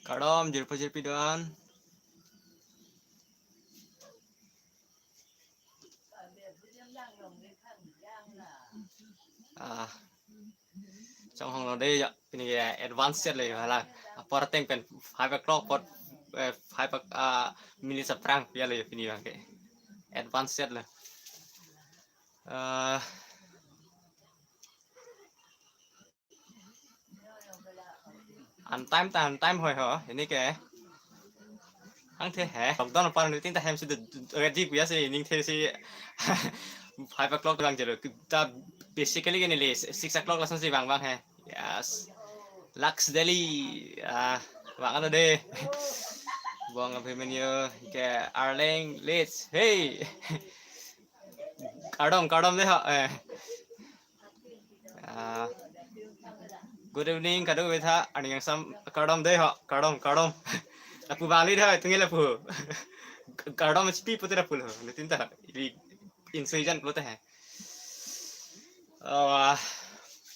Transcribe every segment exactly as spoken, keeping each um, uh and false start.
Kardom, jirpo jirpi do-an. Ah. Chonghong lo dei ya, pini ya advance set le hala. Apor ateng pen five o'clock apor, eh, five o'clock, ah, minutes aphrang ya le pini bang ke. Advance set le. Eh, on time ta on time hoi ho, pini ke. Angthe he, lockdown apar nitin ta hem si de, de, de, di kuya si ning the si five o'clock lang jero. Ta basically ke neli six o'clock lason si bang bang he. Yes. Lux Daily, ah, bang ano de. Bong Abhimanyu ke Arleng Leeds. Hey. Kardom, kardom de ho. Eh. Ah, good evening, kadokave ta, arni kangsam, kardom dei ho, kardom, kardom. Lapu bali dei ho, tungil lapu. Kardom H P pute lapu lo, nitin ta, ili insurgent pulote he. Oh, ah,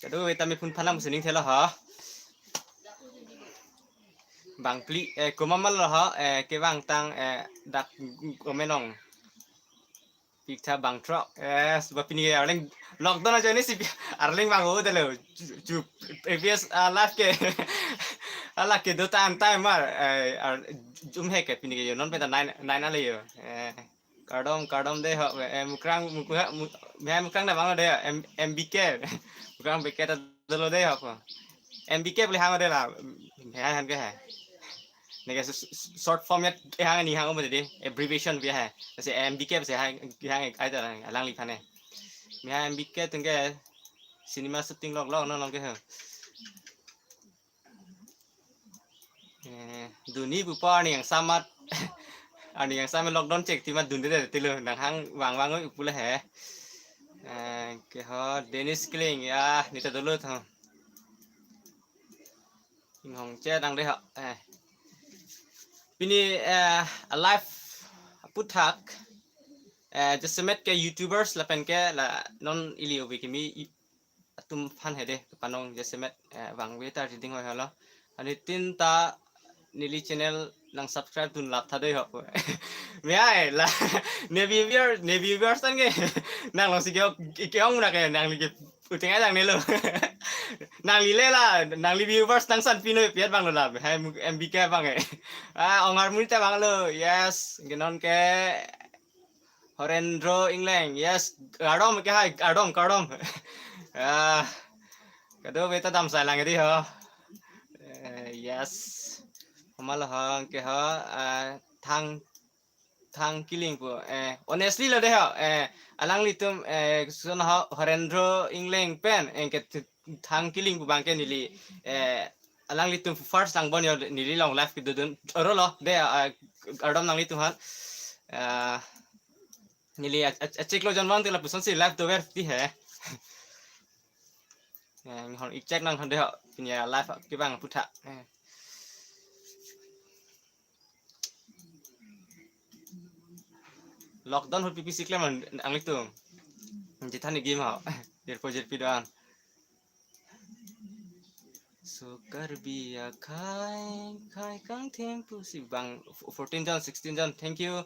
kadokave ta me phun phanang sining thelo ho. Bang pli, eh, komat ma lo ho, eh, kevang tang, eh, dak komenong. Pik tha bang throk. Yes, ba pini Arleng lockdown ajoine si Arleng bang o dalo. Chu, chu, previous, ah, live ke. Hala ke do tan time mar. Eh, ar, jum he ke pini ke yo non pen ta nine, nine ale yo. Eh, kardom, kardom dei ho. Eh, Mukrang, Mukra, Mu-, Mihai Mukrang da bang lo dei. M-, M B K. Mukrang B K ta dolo dei ho ko. M B K boleh hang dei la. Mihai han ke he. Neke s-, s-, short form ya, eh, hang ni hang mo dei, abbreviation bi he. Jese M B K jese hang, hang ai ta lang, alangliphan he. Mihai M B K atum ke cinema shooting lok lok non along ke he. Eh, dunji pupo arni kangsam amat. Arni kangsam amat lockdown chek ti amat dun dei dei ti lo. Nang hang vang vang oi pulo he. Eh, ke ho Dennis Killing ya, nita dolo tho. Inghong che dang dei ho. Eh. Pini, eh, a live aputhak. Eh, jasemet ke YouTubers lapen ke la non ili obi kimi i-, atum aphan he dei, panong jasemet, eh, vangve ta reading hoi holo. Anitin ta neli channel nang subscribe dun lap tha dei ho. Mihai la, ne viewer, ne viewers tan ke. Nang long si ke, ke ong na ke, nangli ke uteng ai dang ne lo. Nangli le la, nangli viewers nang san pino piat bang lo la, hai M B K bang eh. Ah, Ong Harmony ta bang lo, yes, ke non ke Horendro Ingleng, yes, kardom ke hai, kardom, kardom. Ah, kadokave ta dam sai lang dei ho. Eh, yes. Komat lo ho, ke ho, ah, Thang Thang Killing pu, eh, honestly lo dei ho, eh, alanglitum, eh, son ho Horendro Ingleng pen, eh, ke t-, Thang Killing pu bang ke neli, eh, alanglitum first lang bon yo neli long live kedodun, oro lo dei, eh, kardom nanglitum aphan, eh, neli a, a, achek lo jon bang ti lapuson si live dover ti he. Eh, nang hon ik chek nang hon dei ho, pini a live kevang aputhak, eh. Lockdown hut pipi si klem an-, anglitum. Jithan ni game ho. Jirpo jirpi do-an. So Karbi akhai, khai kangtheng pusi bang f-, fourteen jon, sixteen jon. Thank you.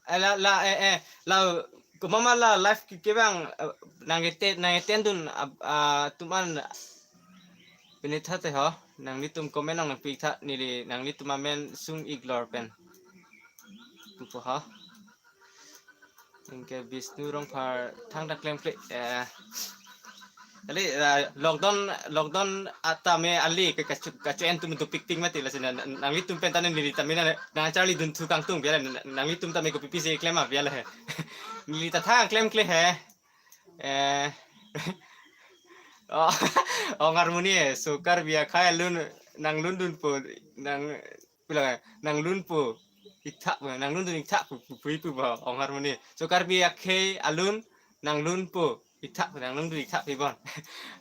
Eh, la, la, eh, eh, la, komat ma la live ke, kevang, eh, nang ete, nang eten dun, ab-, ah, atum an, pini tha te ho, nanglitum comment nang pik tha, neli, nanglitum amen sung iglor pen. Pupo ho. Anke Bisnu Rongphar thangta klemkle, eh, ali, eh, lockdown, lockdown atame ali ke kachu, kachu en tum tu pik pik mati lasi na, na, nanglitum pen tane neli tame na, nang charli dun thu kangtung biala, na, na, nanglitum tame kopi pisi klem ma biala he. Neli ta thang klemkle he. Eh. Oh, Ong Harmony, eh, so Karbi akhai lun, nang lun dunpo, nang, bilang, eh, nang lunpo, ik tha, nang lun dun ik tha pu, pu, pu, pu, pu, Ong Harmony. So Karbi akhai alun, nang lunpo, ik tha, nang lun dun ik tha pu bon.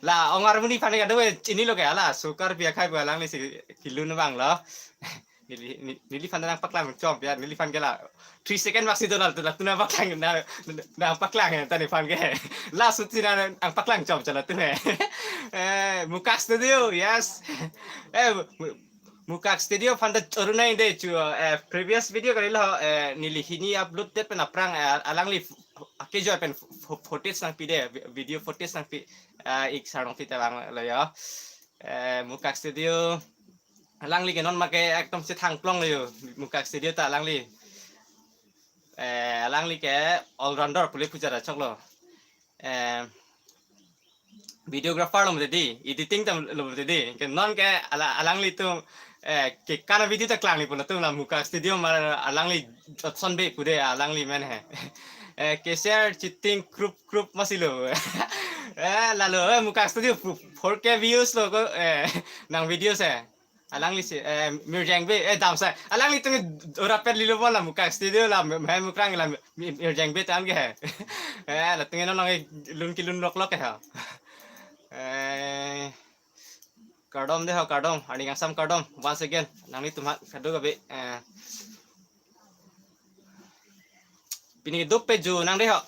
La, Ong Harmony aphan kadokave chini lo ke hala, so Karbi akhai pu alangli si kelun abang lo. Neli, ne-, neliphan nangpaklang chom ya, neliphan ke la three second bak si do la, la tu nangpaklang, na, na, nangpaklang ya, ta nephan ke. Last si nang, nangpaklang chom cha la tu he. Eh, Mukas Studio, yes. Eh, mu-, Mukak Studio aphan ta choro nangji de chu, eh, previous video kalilo, eh, neli hini upload det pen aphrang, eh, alangli f-, akejo pen f-, f-, footage nangpi de, vi-, video footage nangpi, eh, ik sarong pi ta vanglo yo. Eh, Mukak Studio, alangli ke non make ekdom si thangplong lo yo, Mukak Studio ta alangli. Eh, alangli ke all-rounder pule puja ra choklo. Eh, videographer lo mati di, editing tam lo mati di. Ke non ke ala-, alanglitum, eh, ke kana video ta klanglipo latum la Mukak Studio mar alangli Johnson be pu de alangli men he. Eh, ke share cheating group group masilo. Eh, lalo, eh, Mukak Studio fu-, four K views lo ko, eh, nang video se. Alangli si, eh, Mirjeng be, eh, damsai. Alanglitum dorapet lilo bon la Mukak Studio la, me-, me-, mukrang la, mi-, Mirjeng be tan ke he. Eh, latum non nang lun kelun loklok ke ha. Eh, kardom de ho, kardom. Arni kangsam kardom. Once again, nanglitum ha, kadokave, eh, pini duk pe ju nang de ho.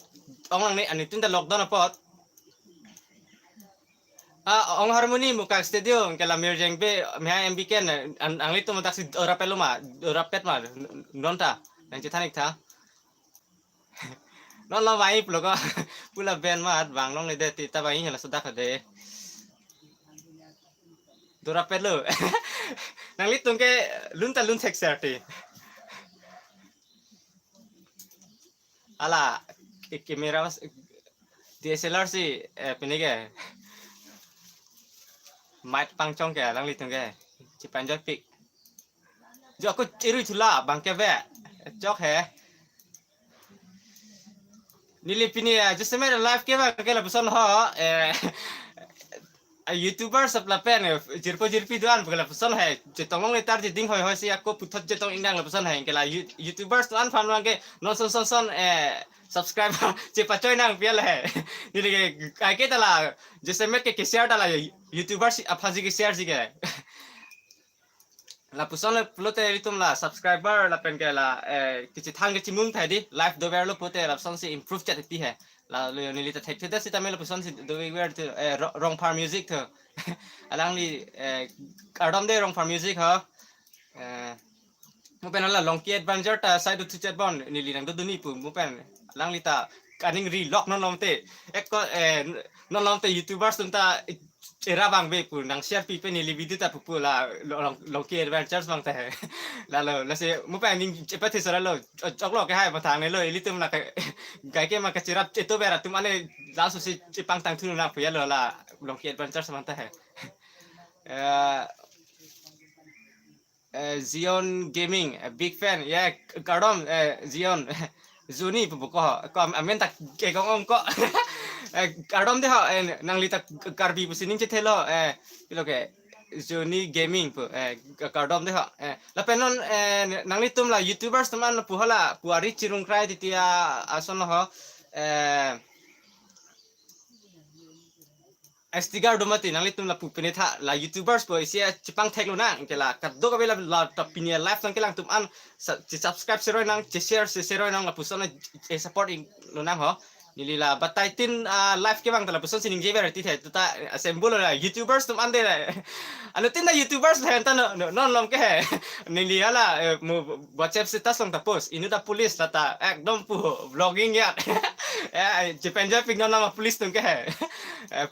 Ong nangne, anuttin ta lockdown apot. Ah, Ong Harmony Mukak Studio, ke la Mirjeng be, me ha M B K na, an-, nanglitum daksi dorapet lo ma, dorapet ma, non ta, nang chethan ik tha. Non lo vangji pulo ko, pu lapen mat, vang longle de, ti ta vangji hela sudak de. Dorapet lo. Nanglitum ke lun ta lun thek ser ti. Ala, ke-, camera mas-, D S L R si, eh, pini ke. Mic pangchong ke, alanglitum ke. Chepanjoi pik. Jo ako chiru chula, bang ke ve. Chok he. Neli pini, eh, just a matter live ke bang ke lapuson ho, eh, a YouTuber sap lapen, eh, jirpo jirpi do-an pu ke lapuson he. Chetong longle tar jeding hoi hoi si ako puthot chetong ingnang lapuson he. Ke la You-, YouTubers do-an aphan bang ke non son son son, eh, subscribe chepachoi nang pi ala he. Neli ke, kaike ta la, just a matter ke, ke share ta la YouTuber si, aphan si ke share si ke. Lapuson le pulote ilitum la subscriber lapen ke la, eh, kachethang kachimung thai di, live dover lo pulote lapuson si improve chet ti he. La lo neli ta thekthedet sitame lapuson si dover tu, eh, Ro-, Rongphar Music tu. Alangli, eh, kardom de Rongphar Music ho. Eh, mo pen la Longki Adventure ta side tu chet bon neli nang doduni pu mo pen. Alangli ta kaningri lok non lom te. Ek ko, eh, non lom te YouTubers atum ta chera bang be pu nang share pi pen neli video ta pupu la Long, Longki Adventures bang ta he. Lalo, lasi mo pen ning chepat thisa lalo, chok lo ke hai pathang ne lo, ilitum la ke, kaike ma kachirap cheto bera atum ane laso si chepangtang thunu nang puya lo la Longki Adventures bang ta he. Eh, eh, Zion Gaming, eh, big fan. Ya, kardom, eh, Zion. Zoni pu ko, ko am-, amen ta ke kong ong ko. Eh, kardom de ho, eh, nangli ta Karbi pusi ning chethelo, eh, pilo ke, Zoni Gaming pu, eh, kardom de ho. Eh, lapen non, eh, nanglitum la YouTubers atum an pu hala, pu ari chirung krai titi a, ason ho, eh, Estigar do mati nanglitum lapu pine tha la YouTubers po isi chepangthek lo nang ke la kadokave la, la ta pini live nang kelang atum an sa-, che subscribe seroi nang, che share se seroi nang lapuson che support ik lo nang ho. Neli la batai tin, ah, live ke bang ta lapuson si ningje ber ti the tu ta assemble la YouTubers atum an de la. Anuttin ta YouTubers la ta no, no, non lom ke he. Neli hala, eh, mo WhatsApp status long ta post. Inut ta police la ta ekdom pu vlogging ya. Eh, chepanjoi pik non nama police atum ke he. Eh,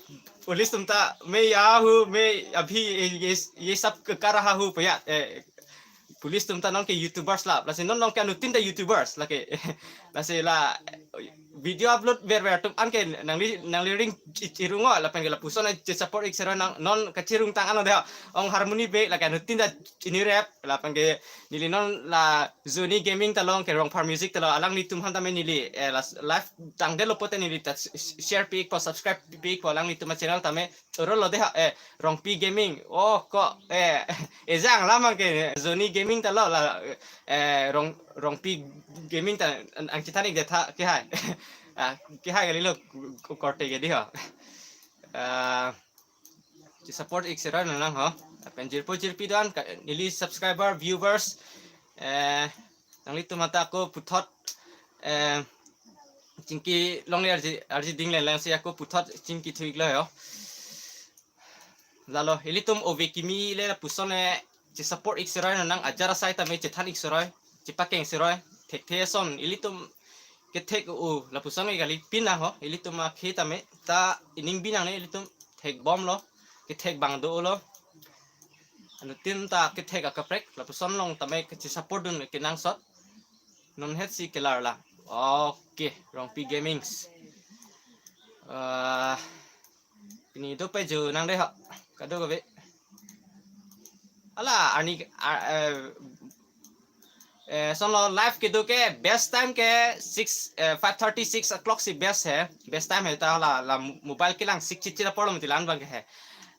police atum ta, "मैं यहाँ हूँ, मैं अभी ये, ये, ये सब कर रहा हूँ," pu ya. Eh, police atum ta non ke YouTubers la, lasi non non ke anuttin ta YouTubers la ke. Lasi la video upload ver ver atum an ke nangli, nangli ring chi-, chirung o, lapen ke lapuson che support ik seroi nang, non kachirung tang ano de. Ong Harmony be la ke anuttin ta chini rep, lapen ke neli non la Zoni Gaming ta long ke Rongphar Music ta lo, alanglitum aphan tame neli, eh, la live tangdet lo pulote neli ta sh-, sh-, share pi ik po, subscribe pi ik po alanglitum a channel tame choro lo de ha, eh, Rongpi Gaming. Oh, ko, eh, ejang lam ke Zoni Gaming ta lo la, eh, Rong, Rongpi Gaming ta ang, ang chethan ik de tha ke hai. Ah, ke hai kali lo ko-, korte ke di ho. Ah, che support ik seroi nang ho. Lapen jirpo jirpi do-an ka, neli subscriber, viewers, eh, nanglitum anta ako puthot, eh, chingki longle arji, arji ding le lang si ako puthot chingki thu ik lo ho. Lalo, ilitum ove kimi le lapuson e chesupport ik seroi, nang ajar asai tame chethan ik seroi, chepakeng seroi, thekthe ason ilitum kethek-o lapuson ke kali pinang ho, ilitum akhei tame ta ining binang ne ilitum thekbomlo, kethek abang dolo. Anuttin ta kethek akaprek, lapuson along tame kachesupport dun kenangsot. Non het si kelar la. Okay, Rongpi Gamings. Ah, pini do pe jo nang de ha. Kadokave. Hala, arni, ah, eh, eh, sonlo live kedo ke best time ke six, eh, five thirty, six o'clock si best he. Best time he ta hala, la mobile kelang sik chit chit apor lo mati la-an abang ke he.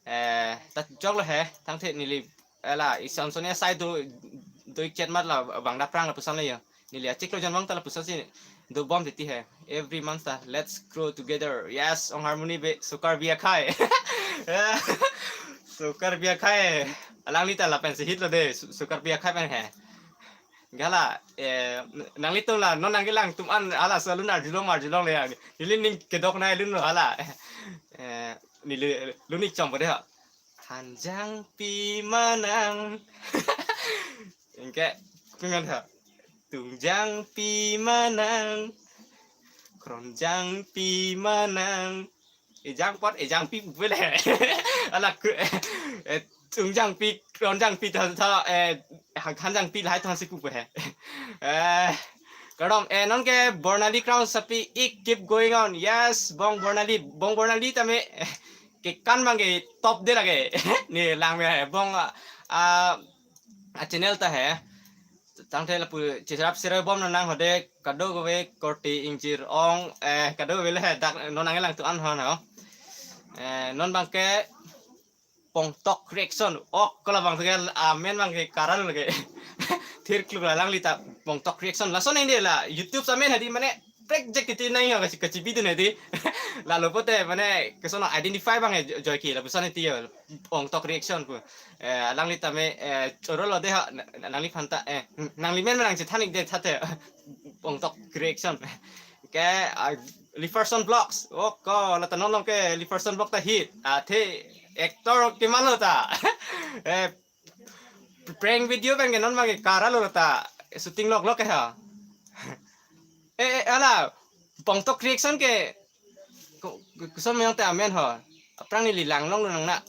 Eh, ta joklo he, tangte neli, eh, la, ison son asai do, do ik chet mat la, abang daprang lapuson le yo. Neli achiklo jon abang ta lapuson si dobom titi he. Every month ta, let's grow together. Yes, Ong Harmony be, Sukar Biakhai. Sukar Biakhai. Alangli ta lapen si hitlo de, Su-, Sukar Biakhai pen he. Hala, eh, nanglitum la, non nangkelang atum an, hala, selalu arjulong, arjulong le ya. Neli ning kedok nai lun lo hala. Eh, neli, lun ik chom bo de ha. Thanjangpi manang. Ingke, pingan ha. Tungjangpi manang. Kronjangpi manang. Ejang apot, ejangpi pupe le. Hala ku, eh, tungjangpi, kronjangpi tha, tha, eh, han-, hanjangpi lahai tha si pupe he. Eh, kardom, eh, non ke Bornali Crown sapi ik, keep going on. Yes, Bong Bornali, Bong Bornali tame, eh, kekan abang ke top de lake. Ne lang me he, Bong, ah, ah, a channel ta he. Tangte lapu cherap serap bom nang hode kadokave korte ingjir ong, eh, kadokave le he dak non nangkelang atum an ho no. Eh, non abang ke Pongtok Reaction. Ok, kola abang ke amen abang ke karan lake. Thirkluk la alangli ta Pongtok Reaction. Lason nang de la YouTube amen hadi mane project kiti nang ho kachi, kachibi dun hadi. Lalo pote mane kesono identify abang he jo-, joike lapuson ti yo. Pongtok Reaction pu. Eh, alangli tame, eh, choro lo de ha, na-, nangliphan ta, eh, nanglimen nang chethan ik de thate. Pongtok Reaction. Ke, ah, Liferson Vlogs. Oh, ko, la ta non along ke Liferson Vlog ta hit. Athe actor ke mano ta. Eh, prank video pen ke non abang ke karalo ta. Shooting lok lok ke ha. Eh, eh, hala, Pongtok Reaction ke, ko, ko, koson meyong te amen ho. Aphrang neli lang longlo nang na.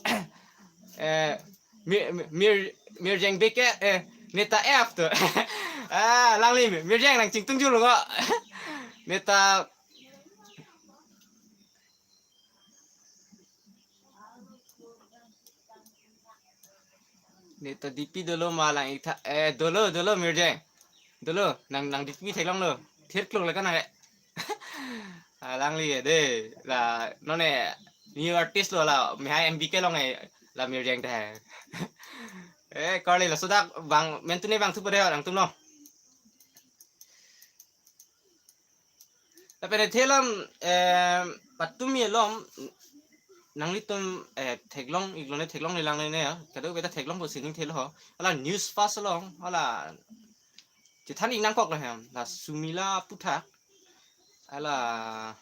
Eh, Mir, Mir, Mirjeng Beke, eh, Neta F to. Ah, alangli Mirjeng nang chingtung julo ko. Neta Neta D P dolo ma lang ik tha, eh, dolo, dolo Mirjeng. Dolo, nang, nang D P theklonglo. Thirkluk le kan he. Alangli de, la, non ne, new artist lo la, mehai M B K long he, la Mirjeng de he. Eh, kali laso dak abang, mentune abang thupo de, nangtum lo. Lapen athe alam, eh, patumi alom, nanglitum, eh, theklong, iklone theklong le lang le ne ya, kadokave ta theklong pusi ning thelo ho. Hala news fast along, hala chethan ik nangkok lo hem, la Sumila aputhak, hala,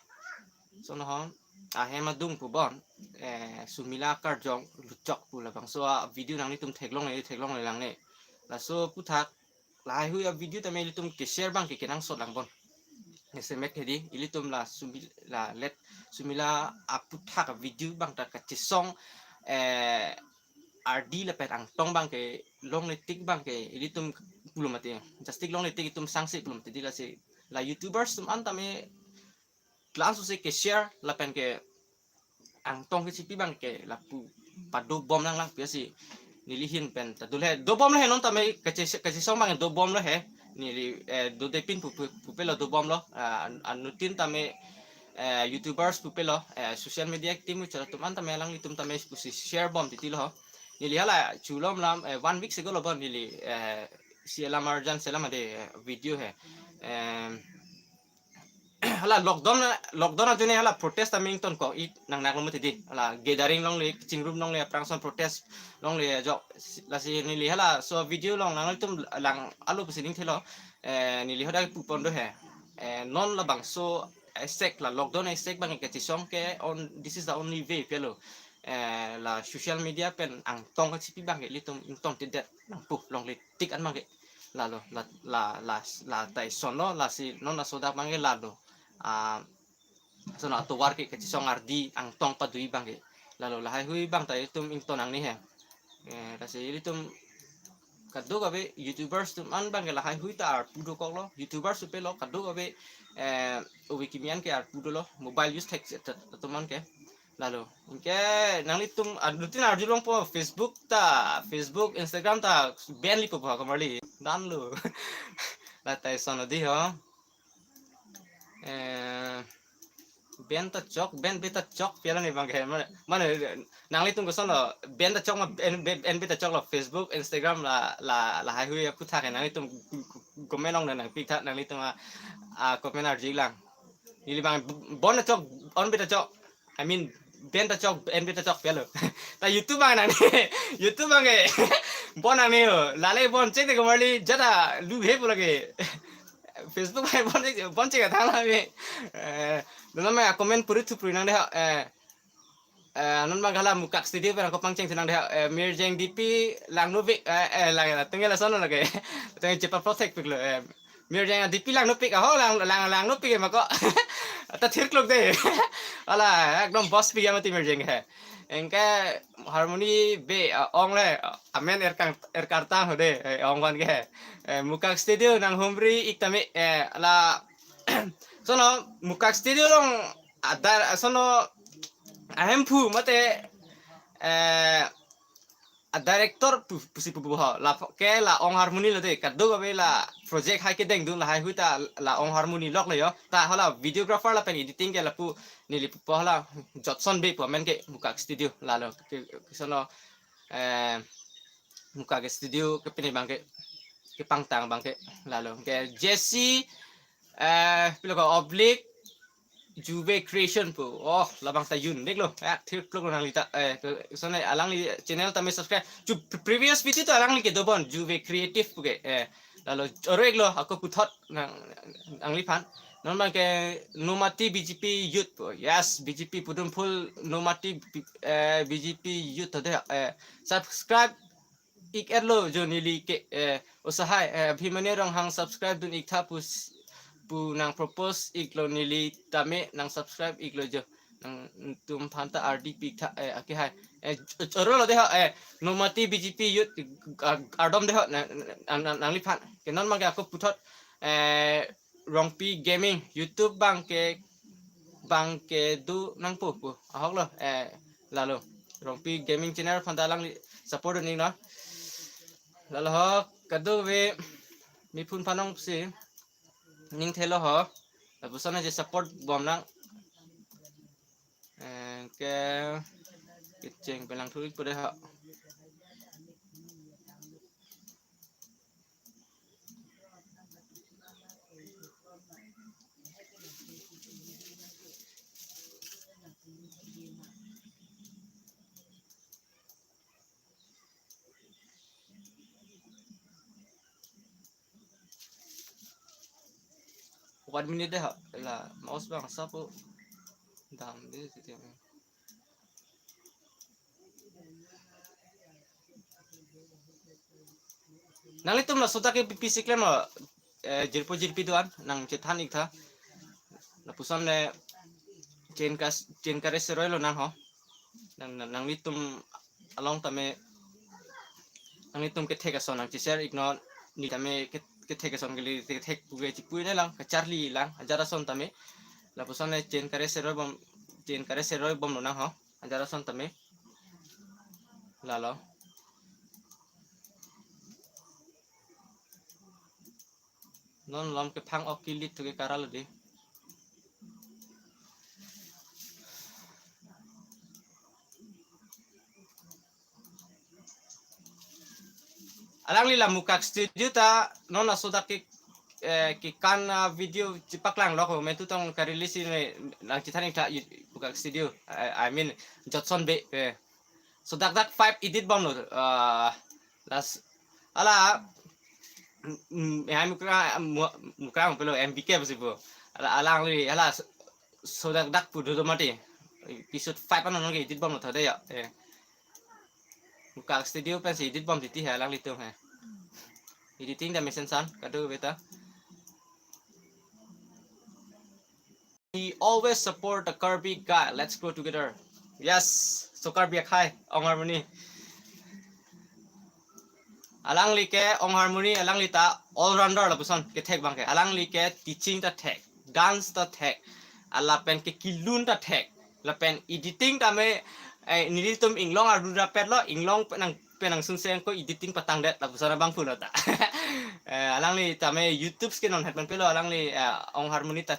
sono ho, ahem adung pu bon, eh, Sumila karjong luchok pu labangso a video nanglitum theklong le, theklong le lang ne. Laso aputhak, lahaihui a video tame ilitum ke share abang ke kenangsot lang bon. Nesemek hedi, ilitum la Sumi-, la let Sumila aputhak a video abang ta kachesong, eh, ardi lapen angtong abang ke longle tik abang ke ilitum pulo mati. Just tik longle tik itum sangse pulo mati di lasi la YouTubers atum an tame laso si ke share lapen ke angtong kechipi abang ke lapu padobom lang lang pu si neli ahin pen ta dolo he, dobomlo he non tame kache-, kachesong abang dobomlo he. Neli, eh, dodepin pu, pu, pupelo dobomlo, ah, an-, anuttin tame, eh, YouTubers pupelo, eh, social media active muchot atum an tame alanglitum tame pusi share bom titi lo ho. Neli hala chulom lam, eh, one week ago lo bon neli, eh, si alam arjan selam ade, eh, video he. Em, hala lockdown, lockdown ajoine hala protest aming ton ko i nang nanglo mati di, hala gathering longle, chingrum longle, aphrang ason protest longle jo, lasi neli hala so video along nangtum lang alo pusi ning thelo, eh, neli hadak pupon do he, eh, non labangso asek la lockdown asek abang kachesong ke on, this is the only way pelo, eh, la social media pen angtong kachipi abangke ilitum ingtong tidet nangpu longle tik an abangke. Lalo, la, la, la, la ta isonlo, lasi non laso adak abangke lalo. Ah, sono atovar ke kachisong ardi angtong padui abangke. Lalo lahaihui abang ta ilitum ingtong nangne he. Eh, lasi ilitum kadokave YouTubers atum an abangke lahaihui ta arpu dokoklo. YouTubers atum pulo kadokave, eh, ove kimi an ke arpu dolo. Mobile use thek atum an ke. Lalo. Anke nanglitum adutin arjulongpo Facebook ta, Facebook, Instagram ta ban lipo po kamarli. Danlo. La ta ison odi ho. Eh, ban ta chok, ban be ta chok, pi hala ni abangke. Mane, mane, nanglitum kosonlo, ban ta chok ma, ban, ban, ban be ta choklo, Facebook, Instagram la, la, lahaihui aphuthak ke nanglitum comment along nangpitha, nanglitum a, a comment arjulang. Neli abang ban ta chok, on be ta chok. I mean, ban ta chok, ban be ta chok pi halo. Ta YouTube abang nang, YouTube abangke. Ban nangne ho. Lale ban chek de kamarli, jada lu he pu lake. Facebook abang ban chek, ban chek thang lake. Eh, non ma comment puri thu puri nang de ha, eh, eh, non abang hala Mukak Studio pen ako pangcheng thu nang de ha, eh, Mirjeng D P langno pik, eh, eh, lake la, tengel ason lake. Tengel chepa protect piklo, eh, Mirjeng D P langno pik, aho lang, lang, langno pik ma ko. Ta thirklok de. Hala, ekdom boss pik ya mati Mirjeng he. Anke harmony be, ah, ong le, ah, amen erkang, erkartang ho de, eh, ong van ke. Eh, Mukak Studio nanghumri ik tame, eh, la, sono, Mukak Studio along adar, sono, ahemphu mate, eh, a director pu, pusi pu, pu ho. La ke la ong harmony lo de. Kadokave la project hai kedengdun lahaihui ta la ong harmony lok le yo. Ta hala videographer lapen editing ke lapu neli pupo hala Jotson Bey pu amen ke Mukak Studio. Lalo ke, ke sono, eh, Mukak Studio ke pini abangke, kepangtang abangke. Lalo ke Jesse, eh, pilo ko oblique Juve Creation pu. Oh, labang ta un-e deklo. Eh, thirkloklo nangli ta. Eh, ke, sono alangli channel tame subscribe. Chu pre-, previous video ta alangli kedo bon Juve Creative pu ke. Eh, lalo oro-iklo ako puthot nang, nangliphan. Non abangke Nomati B J P Youth pu. Yes, B J P pudun full Nomati, eh, B J P Youth de, eh, subscribe ik-etlo jo neli ke, eh, osahai, eh, Abhimanyu Ronghang subscribe dun-iktha pu s-, pu nang propose-iklo neli tame nang subscribe-iklo jo. Nangtum aphanta ardi pi-iktha, eh, ake hai. Eh, ch-, choro lo de ho, eh, Nomati B J P Youth, ah, ardom de ho, na, na, na, nangliphan. Ke non abangke ako puthot, eh, Rongpi Gaming, YouTube abangke, abangke do nangpo pu. Ahoklo, eh, lalo. Rongpi Gaming channel aphanta alangli support dun-iknon. Lalo ho, kadokave mi phun phanong si ning thelo ho. Lapuson aje support bomnang. Eh, ke kecheng pelang thurik pu de ho. One minute de ha, la mouse abang sapo dam de sitio. Nanglitum laso adak ke P P C clan lo, eh, jirpo jirpi do-an, nang chethan-iktha. Lapuson le chen kas, chen kare seroi lo nang ho. Nang, nang, nanglitum along tame, nanglitum kethek ason nang che-share-iknon, neli tame ke, kethek ason kali, kethek pu ke chipui ne lang, kacharli lang, ajat ason tame. Lapuson le chen kare seroi bom, chen kare seroi bomlo nang ho. Ajat ason tame. Lalo. Non malom kephang-ok kilit thu ke karalo de. Alangli la Mukak Studio ta non laso adak ke, eh, kekan, ah, video chepaklang lok ho, metu tong ka-release ne nang chethan-iktha Mukak Studio. I, I mean, Jotson Bey, eh. So dak dak five edit bomlo, ah, last, hala, mm, mm, ya Mukra, Mu-, Mukra pelo M B K pusi pu. Hala, alangli, hala, so dak dak pu do mati. Episode five ano nonke edit bomlo tha de ya. Eh. Mukak Studio pensi edit bom titi he alanglitum he. Editing ta mesen san, kadokave ta. We always support the Karbi guy. Let's grow together. Yes, so Karbi akhai, Ong Harmony. Alangli ke Ong Harmony, alangli ta all-rounder lapuson kethek abang ke. Alangli ke teaching ta thek, dance ta thek, lapen ke kelun ta thek, lapen editing tame, eh, nelitum inglong ardu rapet lo, inglong penang, penang sunse ko editing patangdet lapuson abangphu lo ta. Eh, alangli tame YouTube ke non het man pelo, alangli, eh, Ong Harmony ta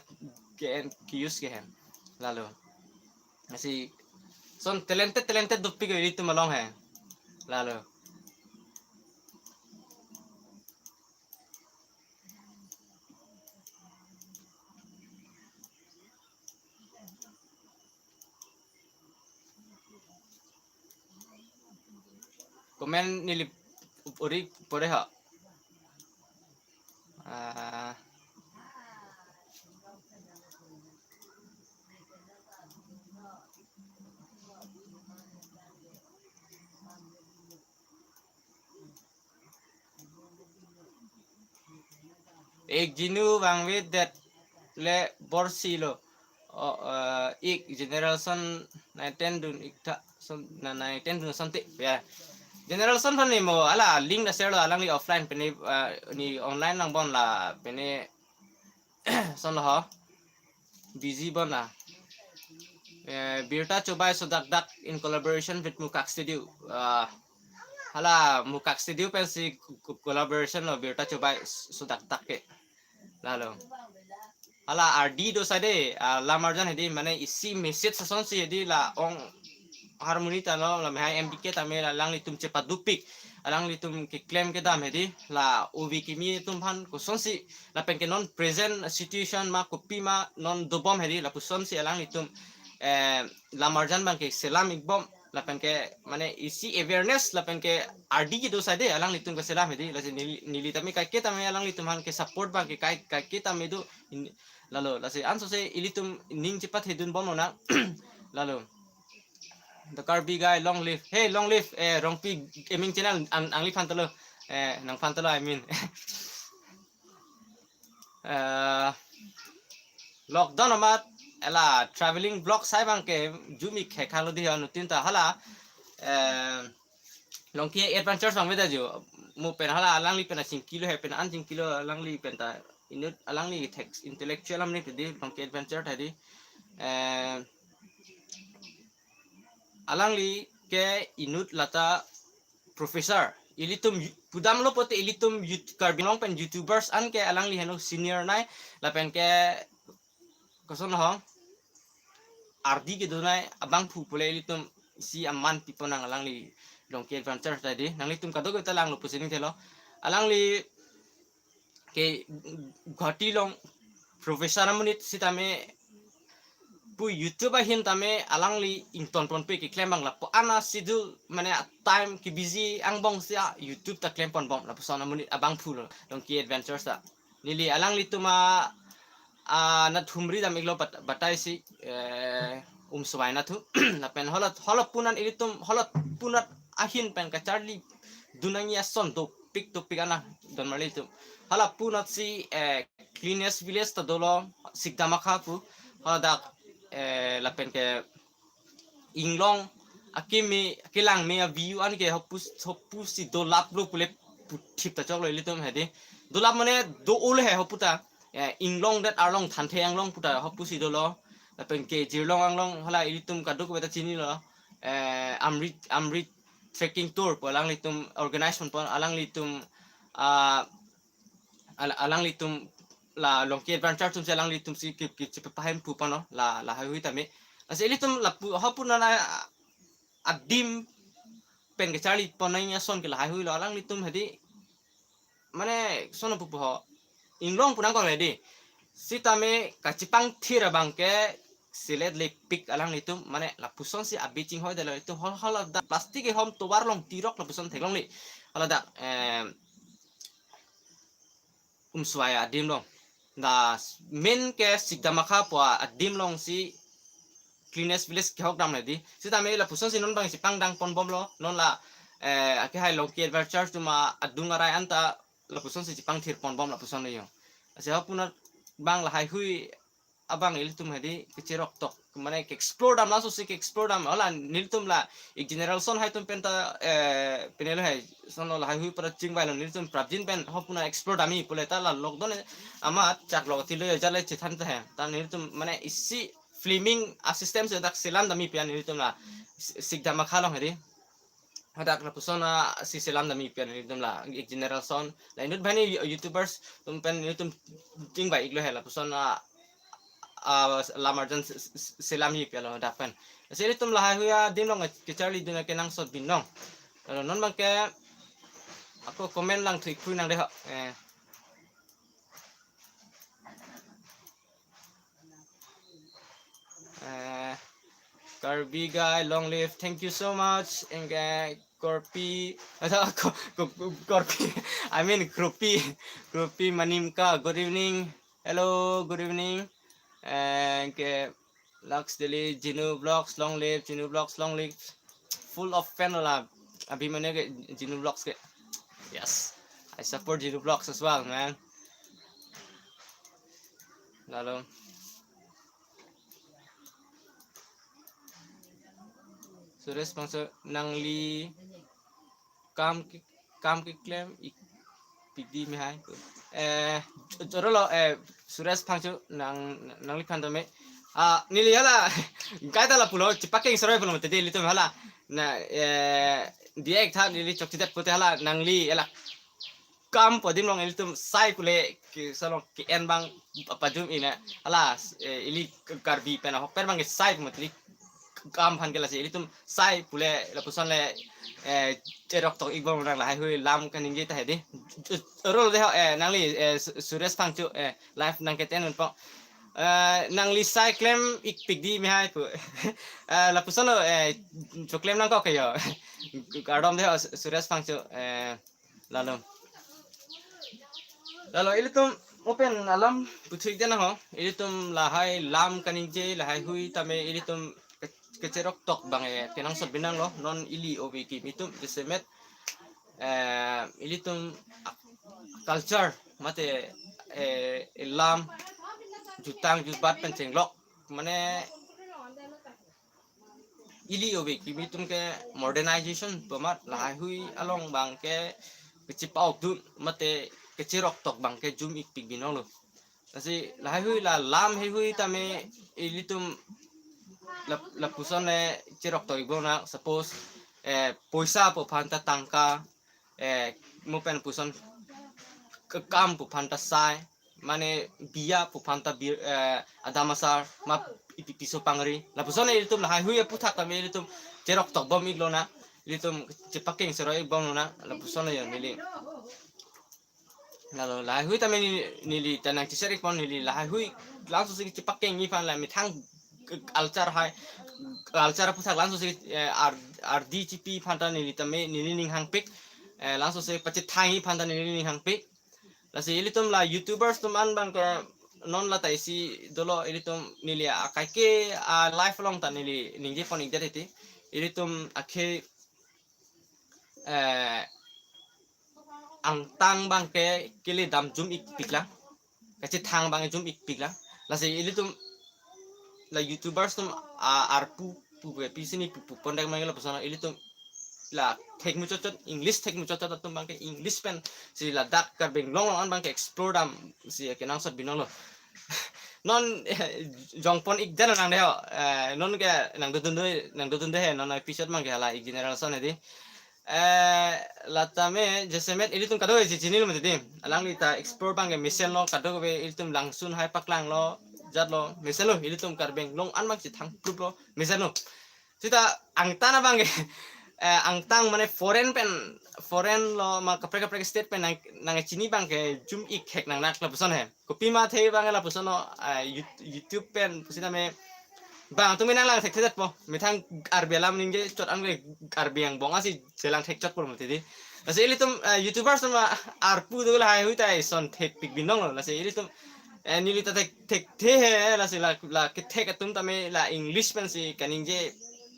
ke, ke use ke hem. Lalo. Lasi son talented, talented dopik ilitum along he. Lalo. Comment neli uri pore ha. Ah. Ek jinu vangvedet le borsi lo. O, eh, ik generation nine ten dun ik tha son, na nine ten dun sonte ya. Generation aphan ne mo hala link ta share lo, alangli offline pen ne, eh, ne online lang bon la pen ne son lo ho. Busy bon la. Eh, Birta Chobai Sodakdak in collaboration with Mukak Studio. Ah, hala Mukak Studio pensi co-, co-, collaboration lo Birta Chobai Sodakdak ke. Lalo. Hala ardi do sade, ah, lam arjan hedi mane isi message asonsi hedi la Ong Harmony ta lo, la mehai M B K tame la alanglitum chepadupik, alanglitum keklem kedam hedi la ove kimi atum aphan kosonsi lapen ke non present situation ma kopi ma non dobom hedi lapusonsi alanglitum, eh, lam arjan abang ke selam ikbom lapen ke mane isi awareness lapen ke ardi kedo sade alanglitum keselam hedi, lasi neli, neli tame kaike tame alanglitum aphan ke support abang ke kai, kaike tame do in-, lalo, lasi ansose ilitum ning chepathedun bom lo na. Lalo. The Karbi guy, long live. Hey, long live, eh, Rongpi Gaming channel, ang, angliphan ta lo. Eh, nangphan ta lo, I mean. Eh, lockdown amat, hala traveling vlog sai abang ke jumi khek halo di anuttin ta hala, eh, Longki Adventures abang beda jo. Mo pen hala alangli pen achingki lo he, pen an chingki lo alangli pen ta inut alangli thek intellectual amonit di Longki Adventure ta di. Eh, alangli ke inut lata professor. Ilitum yu-, pudam lo pote ilitum yut-, Karbi Anglong pen YouTubers an ke alangli heno senior nai lapen ke koson ho ardi kedonai abangphu pule ilitum isi aman pipo nang alangli Longki Adventure ta di. Nanglitum kadokave ta langlo pusi ning thelo. Alangli ke Guwahati along professor amonit sitame pu YouTube ahin tame alangli ingtonponpe keklem abang lapu-an a schedule mane a time ke busy angbong si a YouTube ta klempon bom lapuson amonit abangphu lo Longki Adventures ta. Neli alanglitum a, a, nathumri dam iklo bat-, batai si, eh, um suwai nathu. Lapen hala, hala punan ilitum, hala punat ahin pen kacharli dunang ya son dopik dopik ana don marli tum. Hala punat si, eh, cleanest village ta dolo Sikdamakha pu. Hala dak, eh, lapen ke inglong akimi, akilangme a view an ke hopus, hopusi dolap lo pule puthip ta choklo ilitum hedi. Dolap mane do ul he hopu ta. Eh, inglong det arlong thanthe anglong pu ta hopusi dolo. Lapen ke jirlong anglong hala ilitum kadokave ta chinilo. Eh, Amrit, Amrit trekking tour pu alanglitum organize ponpon alanglitum, ah, al-, alanglitum la Longki Adventure atum si alanglitum si ki, ki, chepahemphu pano la, la haihui tame. Lasi ilitum lapu, hapu nana adim pen kecharli pon nangji ason ke la haihui lo alanglitum hedi. Mane sono pupu ho. Inglong pu nangkok hedi. Sitame kachipangthir abang ke selet lepik alanglitum mane lapuson si abi chinghoi detlo itum hol hol da plastic kehom tovar along tirok lapuson theklongle. Hala dak, em, um suwai adim along. Da main ke Sikdamakha pu adim along si cleanest village kehok dam hedi. Sitame lapuson si non bang chepangdang ponbomlo, non la, eh, akehai Longki Adventure atum adung arai anta lapuson si chepangthir ponbom lapuson yo. Lasi ahok puna bang lahaihui abang ilitum hedi kecherok tok, mane ke-explore dam, laso si ke-explore dam. Hala nelitum la ik general son hai atum penta, eh, penelo hai, son lo lahaihui para chingvailo, nelitum prapjin pen ahok puna explore dam-i pule ta la lockdown amat chak lok tilo ya jale chethan ta hai. Ta nelitum mane isi filming a system si dak selam dam-i pen nelitum la si-, sikdam akha long hedi. Hadak lapuson asi selam dam-i pen nelitum la ik general son. La inut bhani YouTubers atum pen nelitum chingvai iklo hai lapuson a, a, lam arjan se-, se-, selam-i pen lo dak pen. Lasi ilitum lahaihui adim along kecharlidun akenangsot binong. Lalo non bang ke ako comment lang thu ik pui nang dei ho. Eh. Eh, Karbi guy, long live. Thank you so much. Anke Korpi, ada Ko-, Ko-, Ko-, Korpi. I mean Kropi, Kropi Manimka. Good evening. Hello, good evening. Anke Lux Daily, Jinu Vlogs, long live. Jinu Vlogs, long live. Full of fan la. Abhimanyu ke Jinu Vlogs ke. Yes. I support Jinu Vlogs as well, man. Lalo. Suresh Phangcho, nangli kam ke, kam keklem ik pidi me hai. Eh, jo-, jorolo, eh, Suresh Phangcho nang, nangliphan tame. Ah, neli hala, kaita lapulo, chepakeng seroi pulo mati ilitum hala. Na, eh, diek tha neli chokchedet pute hala, nangli hala kam pu adim along ilitum sai pule ke salong ke-en bang pajum-i na. Hala, eh, ili Karbi pen ahok pen bang ke sai pu mati ili kam aphan ke. Lasi ilitum sai pule lapuson le, eh, cherok tok ikbom nang lahaihui lam kaningje ta hedi. Rul dei ho, eh, nangli, eh, Su-, Suresh Phangcho, eh, live nang ke ten unpo. Eh, nangli sai klem ik pidi me hai pu. Eh, lapuson lo, eh, choklem nangkok ke yo. Kardom dei ho, Su-, Suresh Phangcho, eh, lalo. Lalo ilitum open alam puthik dei na ho. Ilitum lahai lam kaningje, lahaihui tame ilitum ke-, kecherok tok bang, eh, kenangsot binong lo. Non ili ove kimi atum jasemet, eh, ilitum culture mate, eh, lam jutang jutbat pen chenglok. Mane ili ove kimi atum ke modernization pu amat lahaihui along bang ke kechepa-okdun mate kecherok tok bang ke jum ik pik binong lo. Lasi lahaihui la lam heihui tame ilitum lap-, lapuson le cherok tok ikbom na, suppose, eh, poisa pu aphan ta tangka, eh, mo pen puson ke-, kam pu aphan ta sai, mane biya pu aphan ta bi-, eh, adam asar, ma ipi piso pangri. Lapuson le ilitum lahaihui aputhak tame ilitum cherok tok bom iklo na, ilitum chepakeng seroi ikbom lo na, lapuson le yo neli. Lalo lahaihui tame neli, neli ta nang chishare ikpon, neli lahaihui langso si chepakengji aphan la methang culture hai, culture aputhak langso si, eh, ar-, ardi chipi aphan ta neli tame neli ning hangpik, eh, langso si pachethangji aphan ta neli ning hangpik. Lasi ilitum la YouTubers atum an bang ke non la ta isi dolo, ilitum neli akai ke a live along ta neli ningje pon ikdet hedi. Ilitum akhei, eh, angtan bang ke kele dam jum ik pik lang. Kachethang bang jum ik pik lang. Lasi ilitum la YouTubers atum a arpu pu ke pisi ni pu pu pon dek mang lapuson ilitum la thek muchot chot, English thek muchot chot atum bang ke English pen si ladak Karbi Anglong along an bang ke explore dam si kenangsot binong lo. Non, eh, jongpon ik jan nang dei ho. Eh, non ke nang dodun dei, nang dodun dei he, non episode mang ke hala ik general son hedi. Eh, la tame jasemet ilitum kadokave chini lo mati di. Alangli ta explore bang ke mesen lo, kadokave ilitum langsun hai paklang lo, jat lo, mesen lo, ilitum Karbi Anglong an bang chethang plup lo, mesen lo. Sita angtan abang ke, eh, angtan mane foreign pen, foreign lo ma kaprek kaprek state pen nang, nang chini bang ke jum ik hek nang nak lapuson he. Kopima the bang lapuson lo, eh, You-, YouTube pen pusitame bang tumi nang lang thek thek po. Methang Karbi alam ningje chot an ke Karbi angbong asi chelang thek chot po mati di. Lasi ilitum, eh, YouTubers ma arpu do lahaihui ta ison thek pik binong lo. Lasi ilitum Eh, neli ta thek thekthe he, lasi la, la kethek atum tame la English pensi kaningje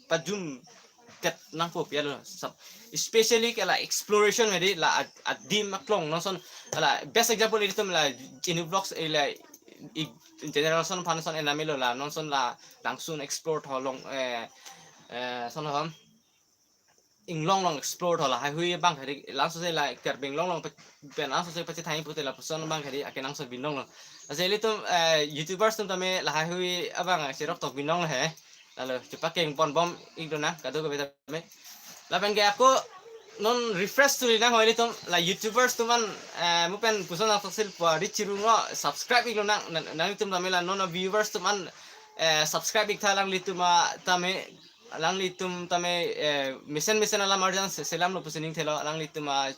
pajum tet nangpo pi alo. Sab-, especially ke la exploration hedi la ad-, adim aklong nonson la best example ilitum la Genu Vlogs, eh, la i generation aphan son enamelo la nonson la langsun explore tho long, eh, eh, son ho inglong long explore tho la haihui abang hedi langsose la Karbi Anglong along pe-, pen langsose pachethang pute lapuson abang hedi akenangsot binong lo. Lasi ilitum, eh, YouTubers atum tame la haihui abang cherok tok binong lo he. Lalo chepakeng ponbom ik lonang kadokave tame. Lapen ke ako non refresh tuli nang ho ilitum la YouTubers atum an, eh, mo pen puson nangtoksil po di chirung lo subscribe ik lonang nang, nanglitum tame la non viewers atum an, eh, subscribe ik tha alanglitum atame alanglitum tame, eh, mesen mesen alam arjan se-, selam lo pusi ning thelo alanglitum a,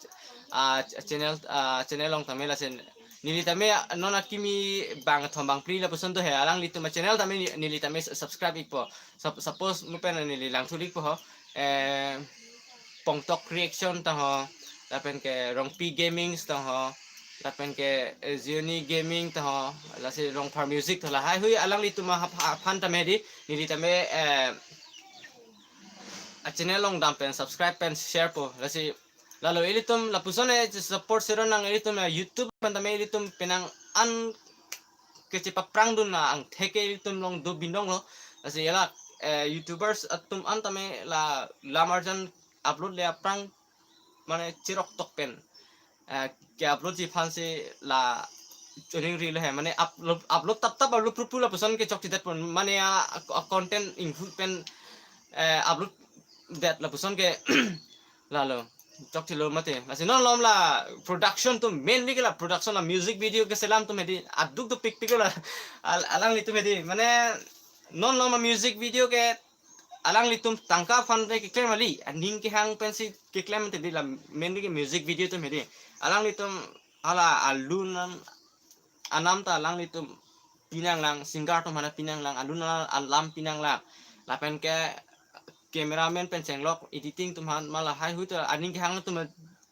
a, channel, a, channel along tame lasen. Neli tame non akimi bangkethom bangphli lapuson do he alanglitum a channel tame ni-, neli tame subscribe ikpo. Sup-, suppose mo pen neli langthu ikpo ho. Eh, Pongtok Reaction ta ho. Lapen ke Rongpi Gaming ta ho. Lapen ke, eh, Zioni Gaming ta ho. Lasi Rongphar Music ta ho. La haihui alanglitum a hap-, aphan tame di. Neli tame, eh, a channel along dam pen subscribe pen share po. Lasi lalo ilitum lapuson e support sero nang ilitum la YouTube pen tame ilitum penang an kechepaphrang dun na angthek ke ilitum along do binong lo. Lasi hala, eh, YouTubers atum an tame la lam arjan upload le aphrang mane cherok tok pen, eh, ke upload ji aphansi la choningri lo he mane upload, upload tap tap upload pru pru lapuson ke chokchedet pon mane a, a content inghu pen, eh, upload det lapuson ke lalo chokchelo mate. Lasi non malom la production atum mainly ke la production la music video ke selam atum hedi aduk dopik pik la al-, alanglitum hedi mane non malom music video ke alanglitum tangka aphan de keklem kali, aning kehang pensi keklem te di la mainly ke music video atum hedi. Alanglitum hala alun an anam ta alanglitum pinanglang, singer atum aphan pinanglang, alun al-, alam pinanglang. Lapen ke cameraman pen chenglok, editing atum aphan ma la haihui ta aning kehang atum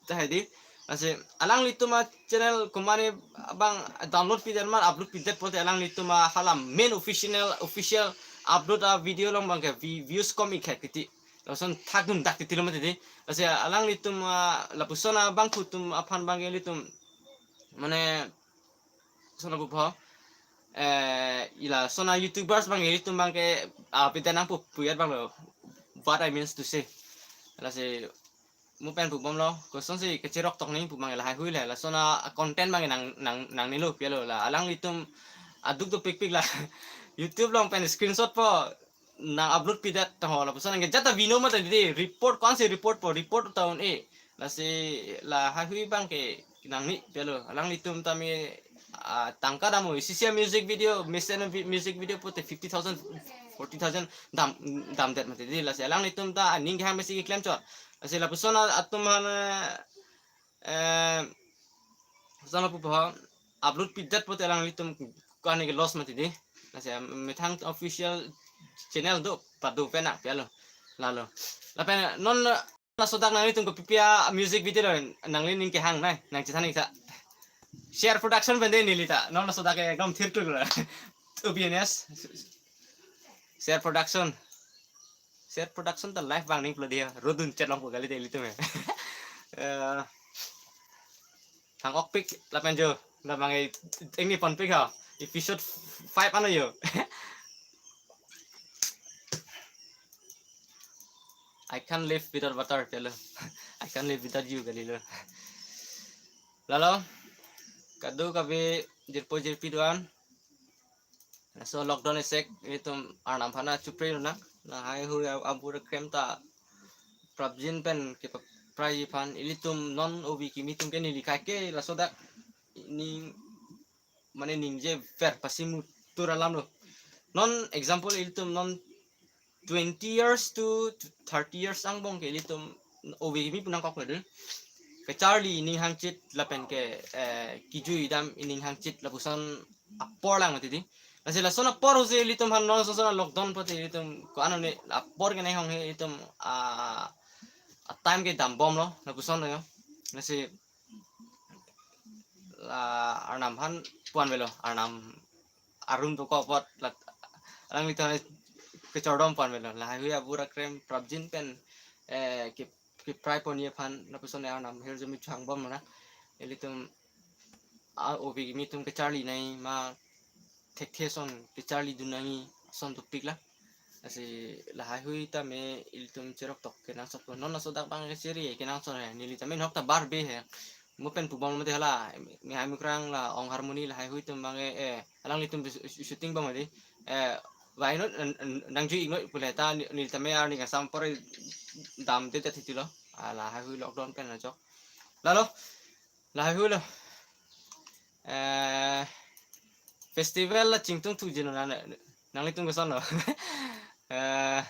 ta hedi. Lasi alanglitum a channel komane abang download pidet ma upload pidet pote alanglitum a hala main official, official upload a video along abang ke vi-, views kom ik khek titi. Lason thak dun dak titi lo mati di. Lasi alanglitum a lapuson abangphu atum aphan abang ke ilitum mane son abu pho. Eh, ila son a YouTubers abang ke ilitum abang ke, ah, pita nang pu-, puyat abang lo. What I means to say. Lasi mo pen pubom lo, kosonsi kecherok tok ning pu abang la haihui le, lason a content abang nang, nang, nangnelo pi alo la. Alanglitum aduk dopik pik la. YouTube along pen screenshot po nang upload pidet ta ho lapuson nang ke jata vino mate di report ko-ansi report po, report ta un-e. Lasi la haihui abang ke nangni pi alo. Alanglitum tame, ah, tangka dam o, isi isi a music video, mesen vi-, music video pote fifty thousand, forty thousand dam, damdet mati di. Lasi alanglitum ta aning kehang pensi keklem chot. Lasi lapuson a-, atum aphan, eh, son abu pho upload pidet pote alanglitum ko-an ke loss mati di. Lasi methang official channel do pado pen ak pi alo. Lalo. Lapen non laso dak nanglitum kopi pi a music video lo nangli ning kehang nai, nang chethan ik tha. Share Production pen de neli ta. Non laso dak ekdom thir tuk lo. O B N S. Share Production. Share Production ta live abang ning plo dia. Rodun chet long po kali de ilitum he. Eh, thang ok pik lapen jo. La abang e ingni pon pik ha. Episode five ano jo. I can't live without water, pi alo. I can't live without you, kali lo. Lalo, kadokave jirpo jirpi do-an. Laso lockdown esek ilitum arnam aphan chupre lo nang. La haihui a-, abur krem ta prapjin pen kepaprai aphan ilitum non obi kimi atum ke neli kaike laso dak ning mane ningje ver pasi mutur alam lo. Non example ilitum non twenty years to thirty years angbong ke ilitum obi kimi pu nangkok lo de. Kecharli ining hangchit lapen ke, eh, kejui dam ining hangchit lapuson apor lang mati di. Lasi lason apor husi ilitum aphan non lason lockdown pote ilitum ko-an ne apor ke nai hong he ilitum a, a time ke dambom lo lapuson lo yo. Lasi la Arnam aphan pu-an avelo, Arnam arum dokok apot la alanglitum kechordom pu-an avelo. Lahaihui abura krem prapjin pen, eh, ke, keprai ponji aphan lapuson Arnam ahirjume chehang bom nang. Ilitum a obi kimi atum kecharli nangji ma thekthe ason kecharlidun nangji ason dopik la. Lasi lahaihui tame ilitum cheroktok kenangsot lo. Non laso dak abang ke seri kenangsot he. Neli tame nokta bar be he. Mo pen pubom mati hala. Mehai Mukrang la Ong Harmony lahaihui atum abang ke, eh, alanglitum shooting bom mati. Eh, why not, nang, nang, nangjuinoi pu le ta neli, neli tame arni kangsam apor damde ta titi lo. Ah, lahaihui lockdown pen ajok. Lalo, lahaihui lo. Eh, festival la chingtungthu jino na, na, nanglitum koson lo. Eh,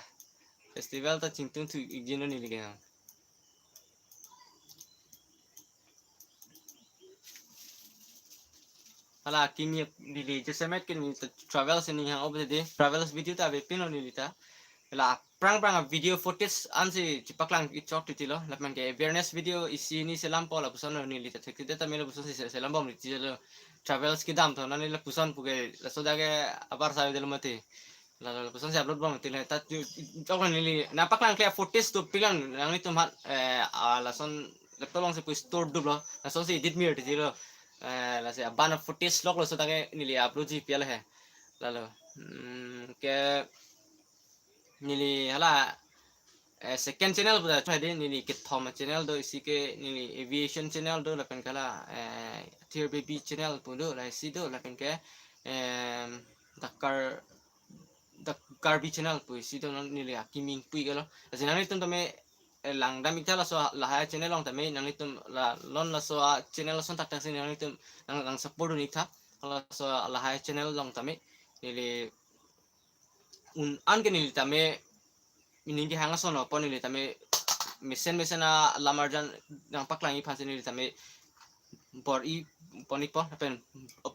festival ta chingtungthu jino neli ke. Hala kimi neli jasemet ke neli ta travels ni hang obde de. Travels video ta avepinlo neli ta. La aphrang aphrang a video footage ansi chepaklang ik chok titi lo. Lapen ke awareness video isi hini selam po lapuson lo neli ta thekthedet tame lapuson si se-, selam bom titi lo. Travels kedam tho nani lapuson pu ke laso dak ke abar savedetlo mati. La, la, lapuson si upload bom titi lo. Ta ju-, chok neli nangpaklangkle footage dopik lang nanglitum aphan, eh, a lason laptop along si pu store duplo. Lason si edit mir titi lo. Eh, lasi abang a footage lok laso dak ke neli upload ji pi ala he. Lalo, hmm, ke neli hala, eh, second channel pu ta choi de, neli kethom channel do, isi ke neli aviation channel do, lapen ke hala, eh, Thir Baby channel pu do, la isi do, lapen ke, em, Dakar, Dak Karbi channel pu isi do, non neli akimi ingpui ke lo. Lasi nanglitum tame, eh, langdam ik tha laso lahai channel along tame, nanglitum la non laso a channel ason thakthak si nanglitum nang, nang support dun ik tha. Laso lahai channel along tame, neli un an ke neli tame, meaning kehang ason apot neli tame mesen mesen alam arjan nangpaklangji aphan si neli tame bor-i pon ik po, lapen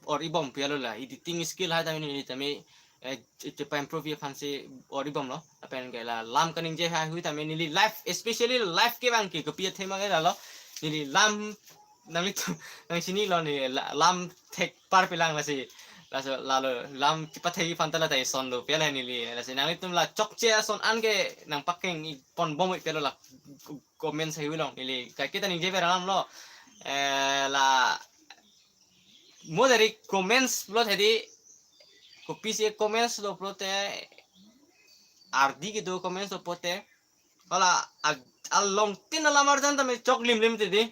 bor-i bom pi alo la editing skill hai tame neli tame, eh, che-, chepa-improve aphan si bor-i bomlo. Lapen ke la lam kaningje hai hui tame neli live, especially live ke abang ke kopi athema ke lalo. Neli lam nanglitum nangchinilo, neli la-, lam thek parpe lang lasi. Laso lalo lam chepathekji aphan ta la ta ison lo pi ala neli. Lasi nanglitum la chokche ason an ke nangpakeng ik pon bom ik pi alo la comment section along neli kaiketa ningje ver alam lo. Eh, la mo dari comments pulote di, kopisi comments lo pulote, ardi kedo comments lo pulote, hala a, along tin alam arjan tame choklimlim titi,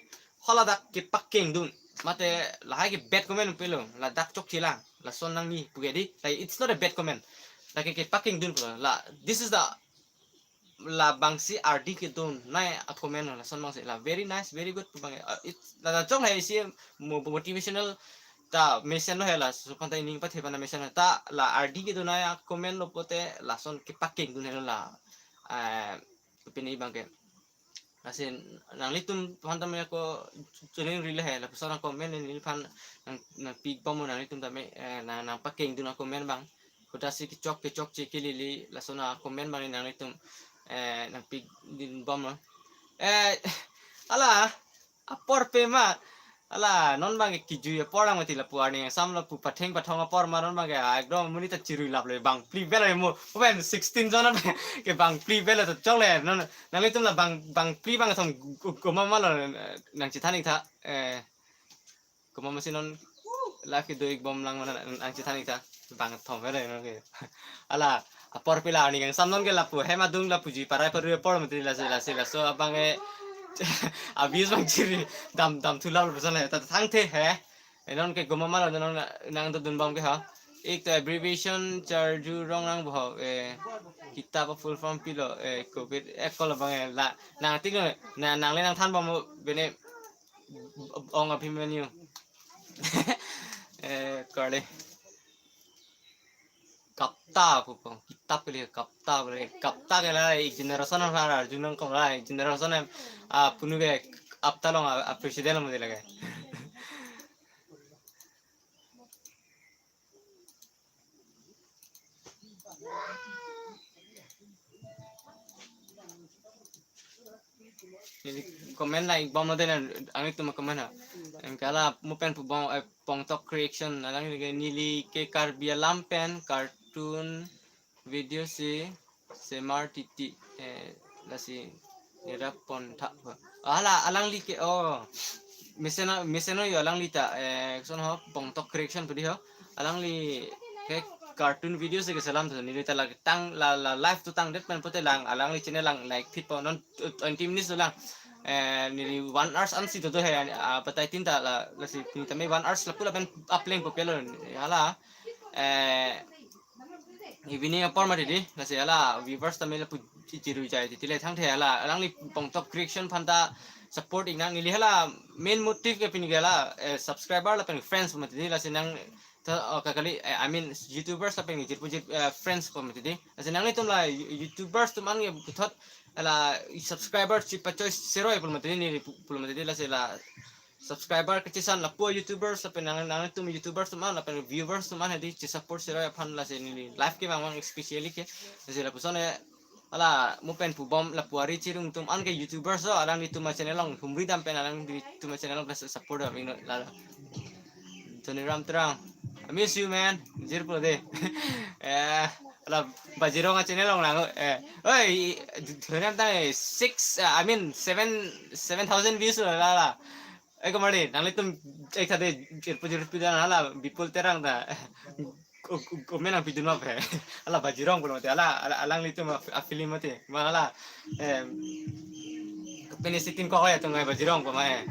hala dak kepakeng dun. Mate lahai ke bad comment pulo, ladak chokche lang, lason nangji pu ke di, like, it's not a bad comment. Lake kepakeng dun pulo, la, this is the, labangsi ardi kedun nai a comment lo, lason abangsi la very nice, very good pu abang, uh, it, la, la chong hai isi mo-, motivational ta mesen lo he, laso aphan ta ining pathe aphan ta mesen lo, ta la ardi kedun nai a comment lo pulote lason kepakeng dun he lo la, eh, pini abang ke. Lasi nanglitum aphan tame ako choningri le he, lapuson a comment neliphan nang, nangpi ik bomlo nanglitum tame, eh, nang, nangpakeng dun a comment abang. Kudasi kechok kechokche kelele lason a comment abang nanglitum, eh, nangpi ik dun bomlo. Eh, hala, apor pe ma. Hala, non abang ke kejui apor lang mati lapu arni kangsam lapu patheng pathong apor ma non abang ke, ah, ekdom monit ta chirui lap le bang phli belo mo. Open sixteen jon ke bang phli belo to chok le. Non nanglitum la bang, bang phli bang thom gu-, gu-, goma ma lo, eh, nangchethan ik tha. Eh, goma masi non live kedo ik bom lang ma nang, nangchethan ik tha. Bang thom belo non ke. Hala, apor pe la arni kangsam non ke lapu hem adung lapu jui parai paru apor mati lasi, lasi laso abang ke abis bang chiri dam, dam thu lap lapuson he, ta thangthe he. Eh, non ke goma ma lo, non nang, nang to dun bom ke ha. Ek to abbreviation Charju Rongnang bo, eh, kitab a full form pilo, eh, covid, eh, kol abang, eh, la, nang tik lo, na, nang le nangthan bom mo, bene, Ong Abhimanyu. Eh, kali. Kapta pu po, kitab ke liye kapta pu le, kapta ke la ek generation aphan arju nangkok la, ek generation em, ah, punu ke apta along a, a president lo mati lake. Neli comment la ik bomlo de, nanglitum comment ha. Anke hala mo pen pubom, eh, Pongtok Creation, alangli ke neli ke Karbi alam pen cartoon video si semar titi, eh, lasi nirap pon thak ba. Hala alangli ke, oh, mesen, mesen yo alangli ta, eh, koson ho, Pongtok Creation pu di ho. Alangli ke cartoon video si keselam tu, neli ta lagi tang la, la live tu tangdet pen pute lang, alangli channel lang like phit po non, eh, twenty minutes tu lang. Eh, neli one hours ansi tu tu he, ah, batai tin ta la, lasi pini tame one hours lapu lapen upleng po pelo. Hala, eh, evening apor mati di, lasi hala viewers tame lapu chiru jai titi le thangthe hala, alangli Pongtok Creation aphan ta support iknang, neli hala main motive ke pini ke hala, eh, subscriber lapen friends mati di, lasi nang ta, oh, kakali, eh, I mean, YouTubers lapen jirpo jir, eh, friends po mati di. Lasi nanglitum la You-, YouTubers atum an ke puthot hala subscriber chipachoi seroi pulo mati di, neli pu-, pulo mati di, lasi la subscriber kechisan lapu YouTubers lapen nang, nangtum YouTubers atum an lapen viewers atum an hedi chisupport seroi aphan, lasi neli live kevang vang especially ke. Lasi lapuson e hala mo pen pubom lapu ari chirung atum an ke YouTubers o, alanglitum achannel along humri dam pen alanglitum achannel along support dam iknon la. Dhoniram Terang, I miss you, man. Jirpo de. Eh, hala Bajirong achannel along lang, eh. Oi, Dhoniram Terang, eh, six, uh, I mean, seven, seven thousand views lo la la. Eh, kemari, nanglitum ek tha de jirpo jirpi dan hala Bipul Terang ta. Ko-, ko-, komen nangpidun ma pe. Hala Bajirong pulo mati, hala, hala, alanglitum a, a film mati. Ma hala, em, kapene sitin ko ya tungai Bajirong pu ma he.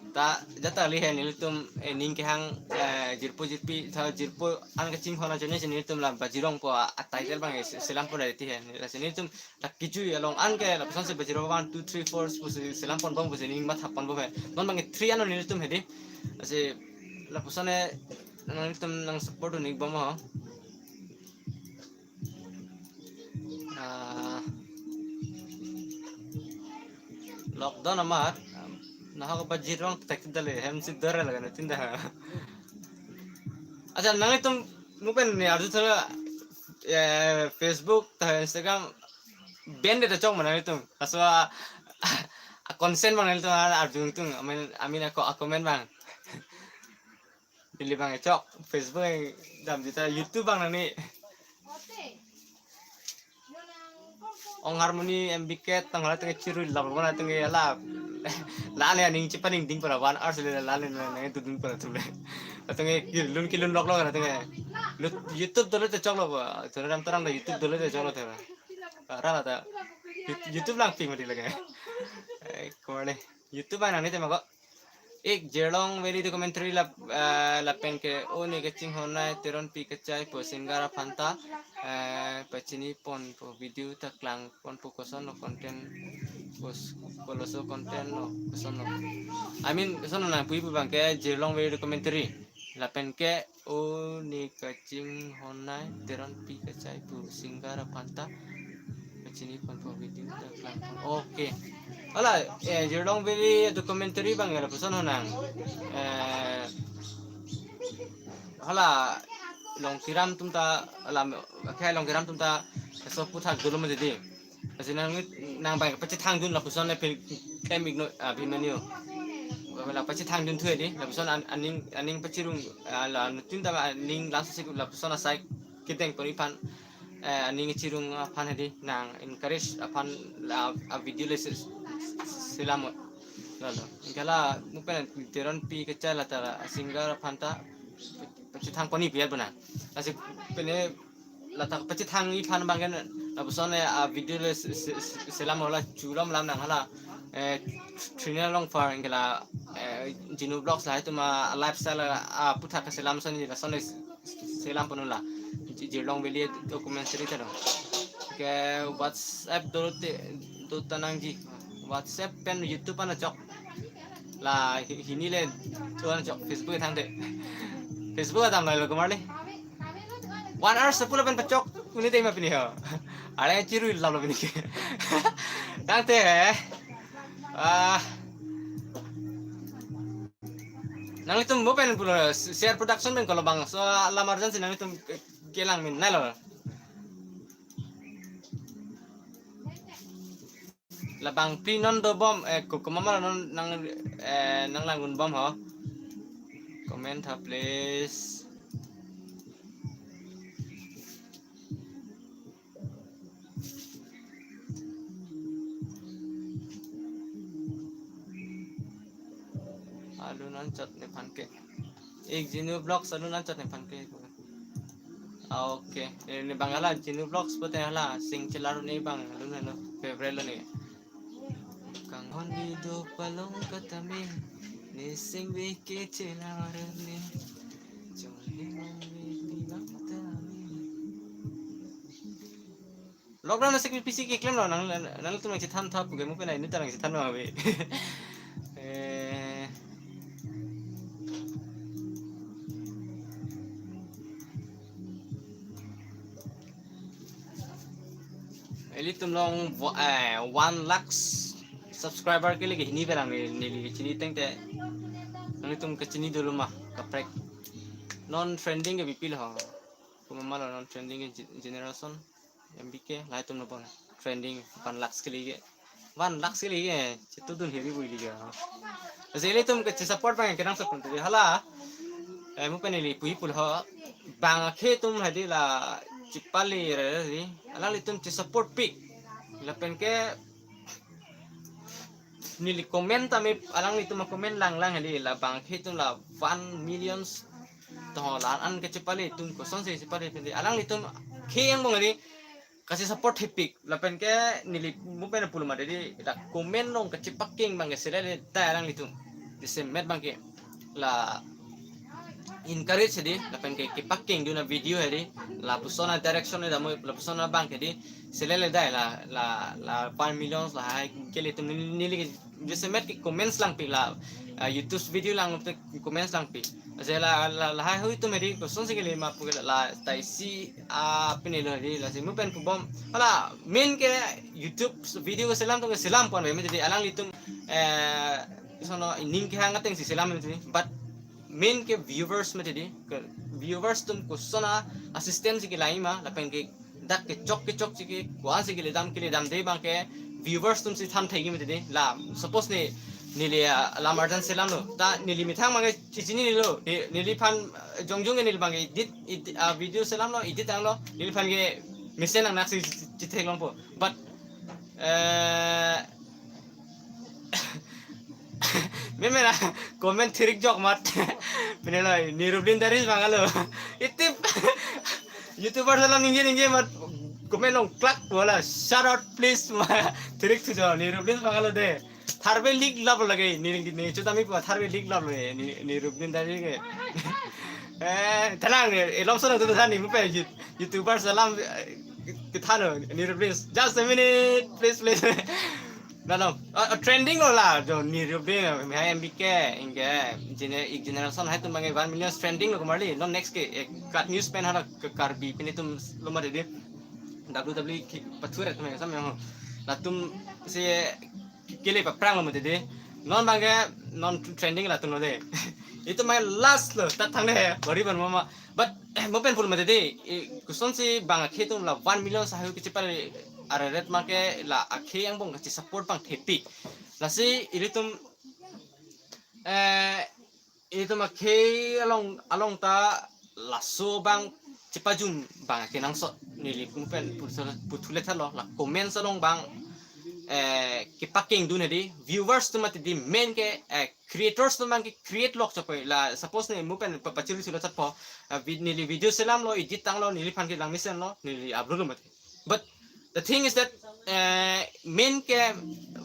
Ta, jata li he nelitum, eh, ning kehang, eh, jirpo jirpi, ta jirpo an kachinghon ajoine si nelitum la Bajirong pu a, a title abang, eh, se-, selam pon dai ti he. Lasi nelitum ta kejui along an ke lapuson si Bajirong one, two, three, four pusi selam pon bom pusi ning matha pon bom he. Non abang three ano nelitum hedi. Lasi lapuson e nangtum nang support un-ik bom ho. Ah, lockdown amat, nahok Bajirong tak dale hem si dore laga na tinda. Acha, nanglitum mo pen ne arju thara, eh, Facebook ta Instagram ban de ta chok ma nanglitum. Aswa a consent abang nanglitum arju tung. Amin, amin ako a comment abang. Neli abang chok, Facebook dam jita, YouTube abang nani. Ong Harmony M B K tang hala tang chirui lak lak na tang hala. La le aning chipa ning ding para one hours le la le na na tu ding para tu le. Tang kilun kilun lok lok na tang. Lut-, YouTube dolo te chok lo ba. Dhoniram Terang ta YouTube dolo te chok lo te ba. Ara la ta. Yout-, YouTube lang ping mati lagi. Eh, kemari. YouTube abang nani te ma ko. Ik Jirlong Valley documentary la, eh, lapen ke O Ne Kachinghon Nei Teronpi Kachai pu singer aphan ta, eh, pachini ponpo video ta klang ponpo, koson lo content, kos-, koloso content lo, koson lo. I mean, koson lo nangpuji pu abang ke Jirlong Valley documentary. Lapen ke O Ne Kachinghon Nei Teronpi Kachai pu singer aphan ta pachini ponpo video ta klang pon. Okay. Hala, eh, Jirlong Valley documentary abang ya lapuson ho nang. Eh, hala Longkiram atum ta, hala, akhai Longkiram atum ta, so puthak dolo mati di. Lasi nang, nang abang pachethang dun lapuson le pil-, em igno, ah, Abhimanyu. La pachethang dun thu di, lapuson an-, aning, aning pachirung, ah, la nuttin ta aning langsung si lapuson asai kedeng pon aphan, eh, aning chirung aphan hedi nang encourage aphan la, a video le se-, se-, selam lo lo. Anke hala mo pen Teronpi Kachai la ta singer aphan ta pachethang pon-i piat bona. Lasi pene la ta pachethang-i aphan abang ke lapuson, eh, a video le se-, se-, se-, selam lo la chulom lam nang hala, eh, Three Nail Longphar anke la, eh, Jinu Vlogs lahai atum a lifestyle a puthak keselam ason, lason le selam pon lo la. Ji-, Jirlong Valley documentary ta lo. Ke WhatsApp dolo te, do ta nangji. WhatsApp pen YouTube an chok. La hi-, hini le do an chok, Facebook thang te. Facebook atam lo kemari. One hour sepuluh pen pachok un-e te ma pini ho. Are chirui lap lo pini ke. Tangte he. Ah. Nanglitum mo pen pulo, Share Production pen kolo bang. So, alam arjan si nanglitum kelang min nai lo. Labang pri non dobom, eh, ko-, komat ma non nang, eh, nang lang un bom ho. Comment ha, please. Alun anchot nephan ke. Ek Jinu Vlogs alun anchot nephan ke. Ah, okay. Eh, ne bang hala Jinu Vlogs pute hala sing chelar ne bang alun hano favorite lo ne. Kanghon video palong katame ne sing bike chelar ne. Chonghon video katame. Lockdown asek pisi keklem lo nang, nangtum nangchethan tha pu ke, mo pen ai nu ta nangchethan ma ave. Eh. Ilitum long vo-, eh, one lakh subscriber ke lagi hini berang ni, neli chini teng te. Nanglitum kachini dolo ma, kaprek. Non trending ke bipil ho. Kumama lo non trending ke ge-, generation. M B K, lahai atum lo pon trending one lakhs ke lagi. One lakhs ke lagi, chetudun hiri bui lagi. Lasi ilitum kachesupport bang kenangsot pon tadi hala. Eh, mo pen ili puji pulo ho. Bang akhei atum hadi la chepale re di. Alanglitum chesupport pik. Lapen ke neli comment tame alanglitum comment lang lang hadi la bang akhei atum la one millions to la an kachepale atum kosonsi chepale pende alanglitum khei angbong hadi kachesupport thepik lapen ke neli mo pen pulo ma hadi la comment along kachepakeng bang ke selele ta alanglitum. Jasemet bang ke la encourage hadi lapen ke kepakengdun a-video hadi lapuson a-direction hadi mo lapuson abang ke hadi selele dai la, la, la one million lahai ke ilitum neli, neli ke jasemet ke comments langpik la, ah, YouTube video lang te comments langpik. Lasi la, la, lahai hui atum hadi kosonsi kele ma pu ke la, la taisi, ah, pine lo hadi lasi mo pen pubom. Hala main ke YouTube video ke selam atum ke selam pon mati hadi alanglitum, eh, sono ining kehang atengsi selam mati hadi. But main ke viewers mati hadi, ke viewers atum koson a-system si kelang ma, lapen ke dak kechok kechokche ke, ko-ansi keledam keledamde bang ke viewers atumsi than thekji mati hadi. La, suppose ne, neli, ah, lam arjan selam lo. Ta neli methang bang ke chechini lo. Ne-, neliphan, ah, jongjong ke neli bang ke edit, edit, ah, video selam lo, edit tanglo. Neliphan ke mesen nangnaksi che-, chetheklongpo. But, eh, meme na comment thirik jok mat. Pine lo, Nirublin Daris bang alo. Itip. YouTuber salam ningje ningje mat comment along klak wala shout out please ma. Thirik thujo Nirublin bang alo de. Tharve leak lab lage ni ni chutami pa tharve leak lab lage ni Nirublin Daris ke. Eh, thalang eh, elom sono tu than ni mo pen You-, YouTuber salam, eh, kethalo Nirublin. Just a minute, please, please. No, no. Uh, uh, trending lo la, jo Nirublin, eh, M B K, ingke, gener-, ik generation hai atum bang ke one million trending lo kemali. No next ke, eh, kat news pen hala ke Karbi pine atum lo mati hadi. W W E ki pathu re atum yang sam yang. Latumsi kele paprang lo mati hadi. Non bang ke, non trending latum lo de. Itum bang ke last lo, tat thang de, bari ban mama. But, eh, mo pen pulo mati hadi, eh, kosonsi bang akhei atum la one million sahu kachepale areret ma ke la akhei angbong kachesupport bang thepik. Lasi ilitum, eh, ilitum akhei along, along ta laso bang chepajun bang kenangsot neli mo pen puthule, puthule thalo la comments along bang, eh, kepakengdun hadi viewers atum mati hadi main ke, eh, creators atum bang ke create lok chapoi la suppose ne mo pen pa-, pachiri sulo chatpo, ah, vid-, neli video selam lo edit tanglo neliphan ke lang mesen lo neli upload lo mati. But the thing is that, eh, main ke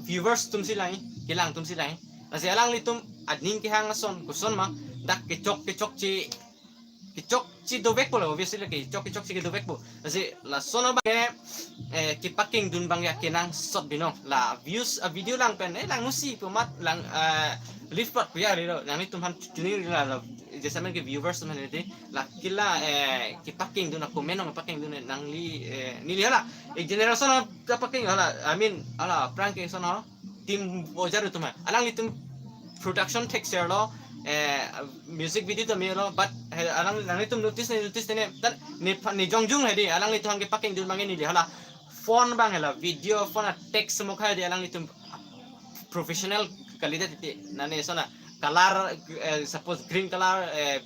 viewers atumsi lang, kelang atumsi lang. Lasi alanglitum aning kehang ason koson ma dak kechok kechokche kechokche dovekpo la obviously kechok kechokche ke dovekpo. Lasi lason abang ke, eh, kepakengdun bang ya kenangsot binong. La views a-video lang pen, eh, lang nusi pu mat lang, eh, live plot pu ya ri lo. Nanglitum aphan chuni ri la, la, jasemet ke viewers atum aphan hadi. La kila, eh, kepakengdun a-comment along pakengdun nangli, eh, neli hala. Eh, generation a-, kapakeng hala. I mean, hala, prank ke sono. Team Ojar atum ha. Alanglitum production thekser lo, eh, music video ta me lo, but, eh, alang, alanglitum notice ne, notice ne, tan ne pha-, ne jongjung hadi, alanglitum aphan kepakengdun bang ke neli hala. Phone bang hala, video phone a-take semok hadi, alanglitum professional kali de titi, nane sona. color, eh, suppose green color, eh,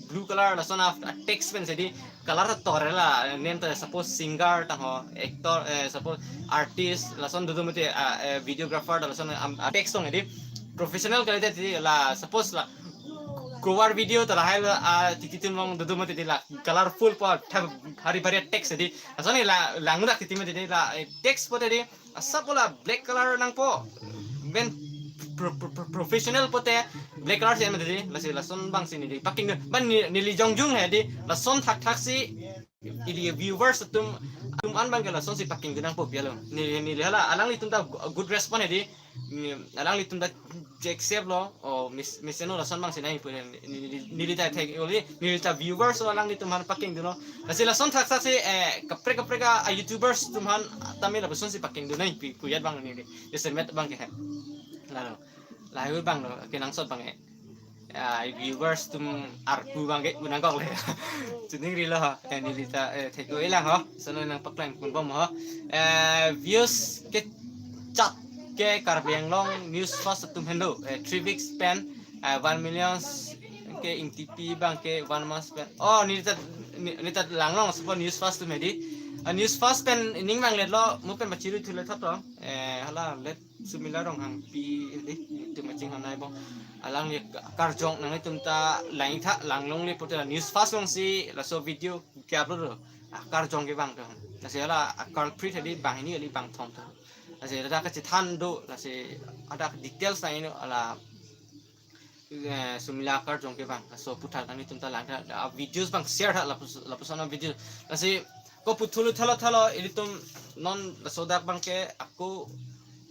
blue color, lason a, a text pen si di color ta tor la, eh, name ta suppose singer tangho, actor, eh, suppose artist, lason dodo mati, ah, eh, videographer, lason, am, a text tong di professional kali ta di la, suppose la cover video ta lahai la, ah, titi tum long dodo mati di la colorful po, thap hari bari text di. Lason la, langdak titi mati di la, eh, text po ta di asap la black color nangpo. Ben pro-, pro-, pro-, professional pote black color si mati di, lasi lason abang si neli paking dun. Ban ne-, neli jongjung he di, lason thakthak si ili viewers atum, atum an abang ke lason si paking dun nangpo pi alo. Neli, neli hala alanglitum ta good response he di. Ni, alanglitum ta accept lo, o mis-, mesen lo lason abang si nai pu neli, neli, neli ta thek oli, neli ta viewers lo alanglitum aphan paking dun lo. Lasi lason thakthak si, eh, kaprek kaprek a YouTubers atum aphan tame lapuson si paking dun nai pi, pu yat abang neli. Jasemet abang ke he. Lalo. Lahai abang lo, kenangsot abang ke. Ya, viewers atum arpu abang ke unang kok le. Chuning rilo ho. Eh, neli ta, eh, thek-o-e lang ho. Sono nangpaklang pon bom ho. Eh, views kechat ke Karbi Anglong news first atum hendo. Eh, three weeks pen, eh, one million ke Ingtipi abang ke one month pen. Oh, neli ta, ne-, neli ta langlong suppose news first atum he di. Ah, news first pen ning abang let lo, mo pen machiru thu le thot lo. Eh, hala let Sumila Ronghangpi di, itum aching hanai bong. Alangli ka-, karjong nanglitum ta lang tha, lang longle pote la news first along si laso video ke-upload lo. Akarjong ke abang to. Lasi hala a culprit he di banghini kali bangthom to. Lasi ada kachethan do, lasi ada details na ino hala, eh, Sumila akarjong ke abang. Laso aputhak nanglitum ta lang tha, a videos abang share tha lapus-, lapuson a video. Lasi ko puthulo thalo thalo ilitum non laso dak abang ke ako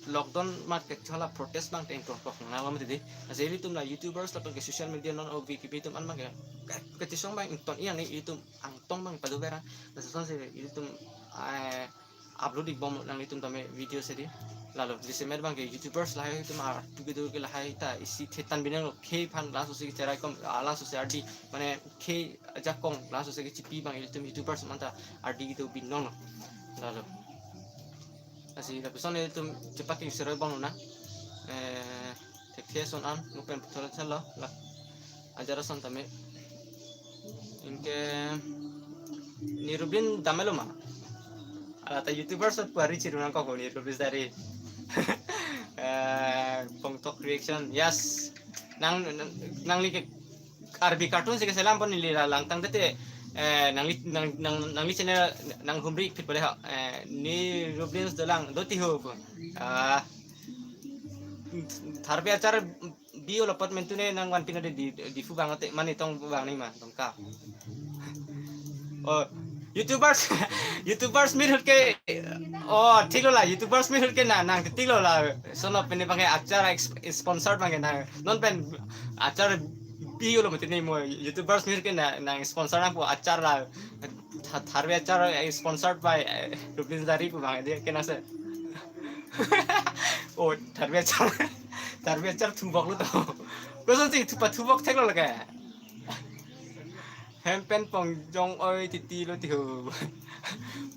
lockdown mat ke chala protest abang teng prong prong na lam tadi. Lasi ilitum la YouTubers lapen ke social media non o V K P atum an abang ke, ke, kachisong abang ington iyang ni ilitum angtong abang padu berang. Lasi lason si ilitum, eh, upload ik bom nanglitum tame video si di. Lalo, jasemet abang ke YouTubers lahai atum arpu kedo ke lahai ta isi thetan binong lo, khei aphan laso si cherai kom, ah, laso si ardi, mane khei ajakong laso si kechipi abang ilitum YouTubers atum ta ardi kedo binong lo. Lalo. Lasi lapuson ilitum chepaking seroi bom lo na. Eh, thekthe ason an, mo pen puthot chalo, la ajar ason tame. Anke Nirublin damelo ma? Hala ta YouTubers ot pu ari chiru nangkok Nirublin Dare. Eh, Pongtok Reaction. Yes. Nang, nang, nangli ke Karbi cartoon si keselam pon neli la langtang tete. Eh, nangli, nang, nang, nangli channel nanghumri phit pale ha. Eh, Nirublin dolang, do ti ho pu. Ah, Tharve achar bi-o lapat mentune nang vanpin ade di, di fu bang ate mane tong bang ni ma tong ka. Oh, YouTubers, YouTubers mir hut ke, oh, thik lo la, YouTubers mir hut ke na, nang thik lo la, sono pen abang ke achar ex-, sponsor abang ke na, non pen achar bi-o lo mentune mo, YouTubers mir ke na, nang sponsor nangpo achar la, Tha-, Tharve achar, eh, sponsored by, eh, Rubin Dare pu abang dia kena se. Oh, Tharve achar. Tharve achar thubok lo to. Koson si thupa thubok thek lo lake. Hem pen Pongjong Oi titi lo ti ho.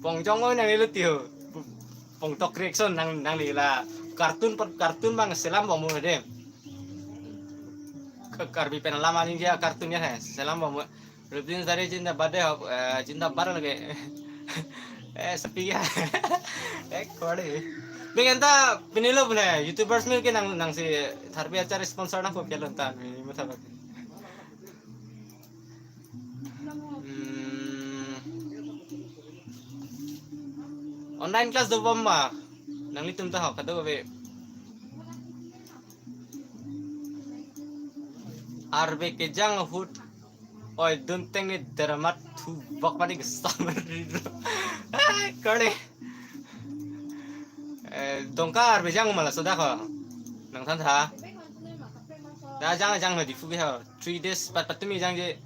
Pongjong Oi nangli lo ti ho. Pongtok Reaction nang, nangli la. Cartoon per-, cartoon abang selam bom mo de. Ke-, Karbi pen alam aning dia cartoon ya he. Selam bom mo. Rubin Dare zindabad de ho, eh, zindabad lake. Eh, sepi ya. Eh, kore. Bang anta pini lo pune, YouTubers mir ke nang, nang si Tharve achar sponsor nangpo kelon tan, ini matha bak. Hmm. Online class do bom ma? Nanglitum ta ho, kado be. Arve kejang ahut. Oi, dunteng ni dermat thubok mani kesam ri ro. Ai, kore. Eh, Dongka Arve jang ma laso dak ho. Nangthan tha. Da jang jang ho Diphu ke ho. Three days pat pat tumi jang je.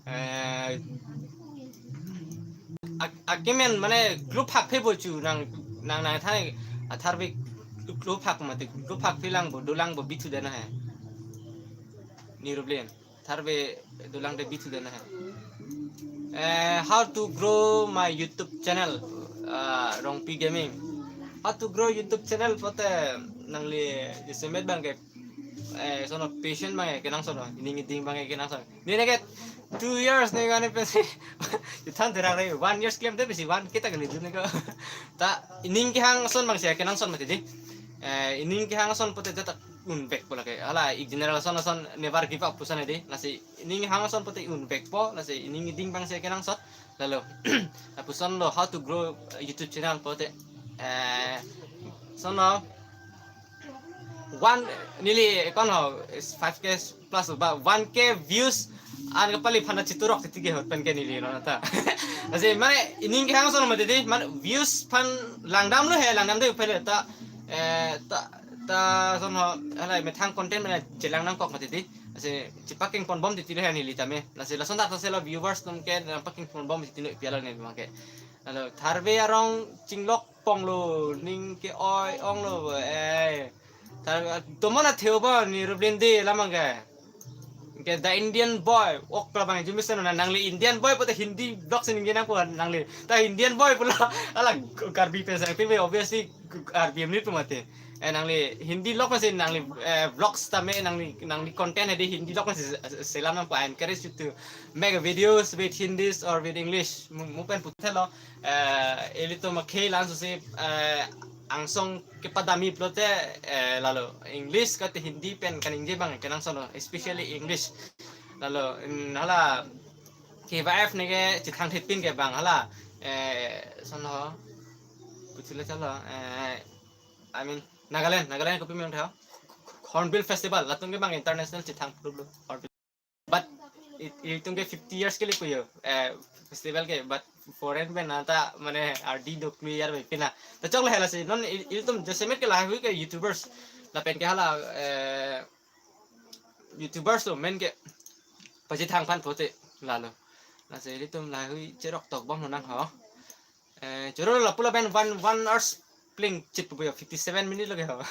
Eh, ak-, akimen mane group hak phe bo chu nang, nang, nang thani a Tharve group hak mati group hak phe lang bo, dolang bo bithu dena he. Nirublin. Tharve dolang de bithu dena he. Eh, how to grow my YouTube channel? Ah, Rongpi Gaming. How to grow YouTube channel pote nangli jasemet abang ke eh, sono patient bang kenangsot, ining iding bang kenangsot. Neli ke two years ne kani pensi, ithan terak re, one years klemte pensi one K ta kali dun ko. Ta ining kehang ason bang si kenangsot mati dei. Eh, ining kehang ason pote ta unvekpo lake. Hala ik general ason ason never give up puson dei. Lasi ining hang ason pote unvekpo, lasi ining iding bang si kenangsot. Lalo, lapuson lo how to grow YouTube channel pote. Eh, sono one neli kon ho, is five K plus ba one K views an kapali phana chiturok titi ke hot pen ke neli lo nata. Lasi mane ining kehang ason mati dei, mane views phan langdam lo he, langdam dei pele ta, eh, ta, ta sono hala methang content mane chelang nangkok mati dei. Lasi chepakeng ponbom titi lo he neli tame. Lasi lason ta selo viewers atum ke nangpakeng ponbom titi lo pi alo ne bang ke. Lalo tharve arong chinglok ponglo, ning ke-oi onglo, eh. Tharve tomon atheo ba ni Rublin dei lamang ke. Ke the Indian boy, ok prabang jumisen na nangli Indian boy pote Hindi vlog si ningje nangpo nangli. Ta Indian boy pulo, hala Karbi pensi pi obviously Karbi amni pu mati. Eh, nangli Hindi vlog pensi nangli, eh, vlogs tame nangli, nangli content dei Hindi vlog pensi selam nangpo. I encourage you to make a videos with Hindis or with English. Mu, mu pen puthelo, eh, ilitum akhei la-an susi, eh, angsong kepadami pulote, eh, lalo English kate Hindi pen kaningje bang kenangsot lo, especially English. Lalo, mm, hala K Y F ne ke chethang thepin ke bang hala, eh, sono puthile chalo, eh, I mean, Nagaland, Nagaland kopi meng tha? Hornbill Festival, latum ke bang international chethang pulo Hornbill. But it, itum ke fifty years ke lipo yo, eh, festival ke, but foreign pen nata mane ardi do clear pen pina. Ta choklo he lasi, non il-, ilitum jasemet ke lahai hui ke YouTubers. Lapen ke hala, eh, YouTubers lo men ke pachethang aphan pote lalo. Lasi ilitum lahai hui cherok tokbom nang ho. Eh, choro lapu lapen one, one hours pling chit puyo, fifty seven minute lake ho.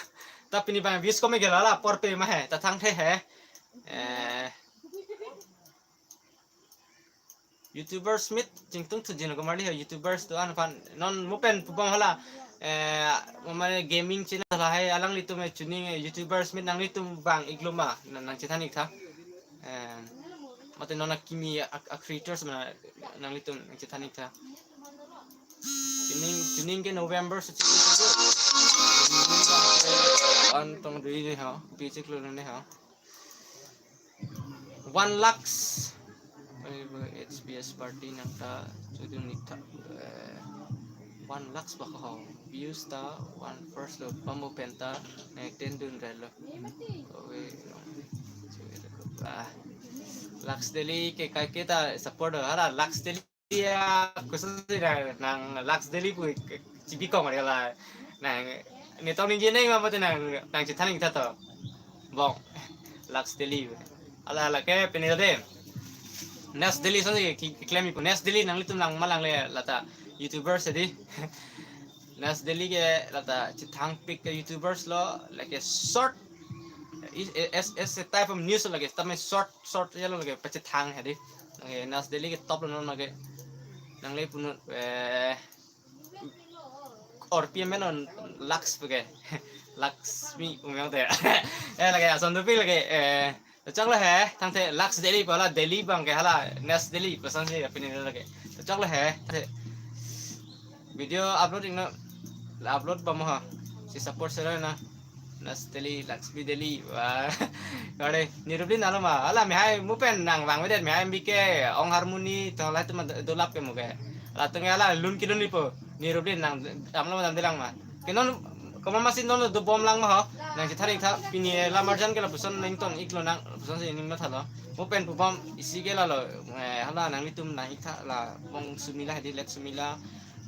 Ta pini bang views kome gela la porpe ma he, ta thangthe he. Eh, YouTubers meet chingtung thu jin ko marli ho, YouTubers do-an aphan non mu pen pubang hala, eh, mane gaming channel lahai alanglitum, eh, chuning, eh, YouTubers meet nanglitum bang iklo ma nang, nangchethan ik tha. Eh, mate non akimi a, a creators ma nanglitum nangchethan ik tha. Chuning, chuning ke November so chiklo chiklo. An tong dui ne ho, pi chiklo ne ho. One lakhs. Eh, H P S party nang ta chudun ik tha. Eh, one lakhs bak ho. Views ta one first lo. Pamu pen ta, eh, ten dun relo. Ove, no. Ah, Lux Daily ke kai ke ta support ho. Hala Lux Daily ya, khusus si nang, nang Lux Daily pu chibikong ri la. Nang, ne tong ningje neng ma mate nang, nangchethan ik tha to. Bong, Lux Daily. Hala, hala ke pini dei. Next Daily ason si ke, ke claim ipo. Next Daily nanglitum lang ma langle lata YouTubers dei. Next Daily ke lata chethangpik ke YouTubers lo, lake short, is, as, as a type of news lake, tame short, short ya lo lake pachethang he dei. Lake Next Daily ke top lo non lake. Nangle punut, eh, orpi men on Lux pu ke. Lux mi umyong te. Eh, lake ason dopik lake, eh, choklo he, thangthe Lux Daily pu hala Daily bang ke hala Next Daily pu ason si apini lake. Choklo he, thangthe video upload ik non, la upload bom ho. Si support sero na. Next Daily, Lux Daily, wah. Kare, ni Rublin alo ma. Hala mehai mu pen nang vangvedet mehai M B K, Ong Harmony, to lahai atum dolap ke mu ke. Latum ke hala lun kelun ipo. Ni Rublin nang damlo ma damdelang ma. Ke non komat masi non dobom lang ma ho. Nangchethan ik tha pini, eh, lamarjan ke lapuson nangtong iklo nang, lapuson si ning mathalo. Mu pen pubom isi ke lalo, eh, hala nanglitum nang ik tha la Bong Sumila dei, Let Sumila,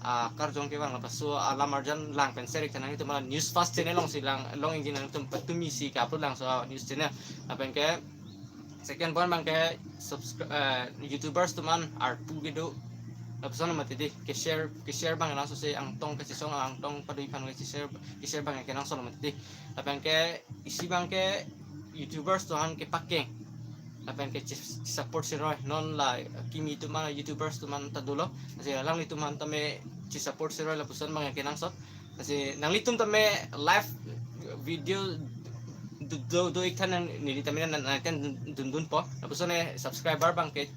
ah, karjong kevang lapuson, ah, lamarjan lang pen share ik tha nanglitum hala News Fast channel along si lang, long ik nangtum patumi si ke-upload lang so, ah, news channel. Lapen ke second point bang ke subscri-, eh, YouTubers atum an arpu kedo. Lapuson mati dei, ke-share, ke-share bang laso si angtong kachesong angtong padoi aphan ke-share, ke-share bang kenangsot mati dei. Lapen ke isi bang ke YouTubers atum an kepakeng. Lapen ke chi-, support siroi non la kimi atum an YouTubers atum an ta dolo. Lasi alanglitum an tame chi-support siroi lapuson bang kenangsot. Lasi nanglitum tame live video do do do ik than neli tame nang nang ten dun dun po. Lapuson eh subscriber abang ke,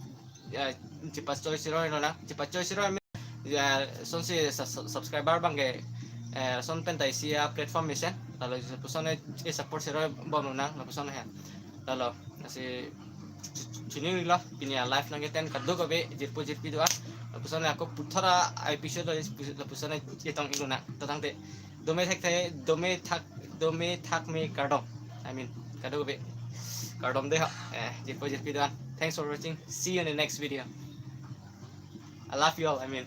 eh, chepachoi siroi lonang, chepachoi siroi, eh, sonsi sa- sa- subscriber abang ke, eh, son pen ta isi a platform mesen. Lalo lapuson eh support siroi bom lonang, lapuson he. Lalo lasi chini lo pini a live nang ke ten kadokave jirpo jirpi do-an. Lapuson eh ako puthot a episode lo, lapuson eh chetong ik lonang. To tangte, dome thek the, dome thak, dome thak me kardom. I mean, kadokave kardom dei ho. Eh, jirpo jirpi do-an. Thanks for watching. See you in the next video. I love you all. I mean,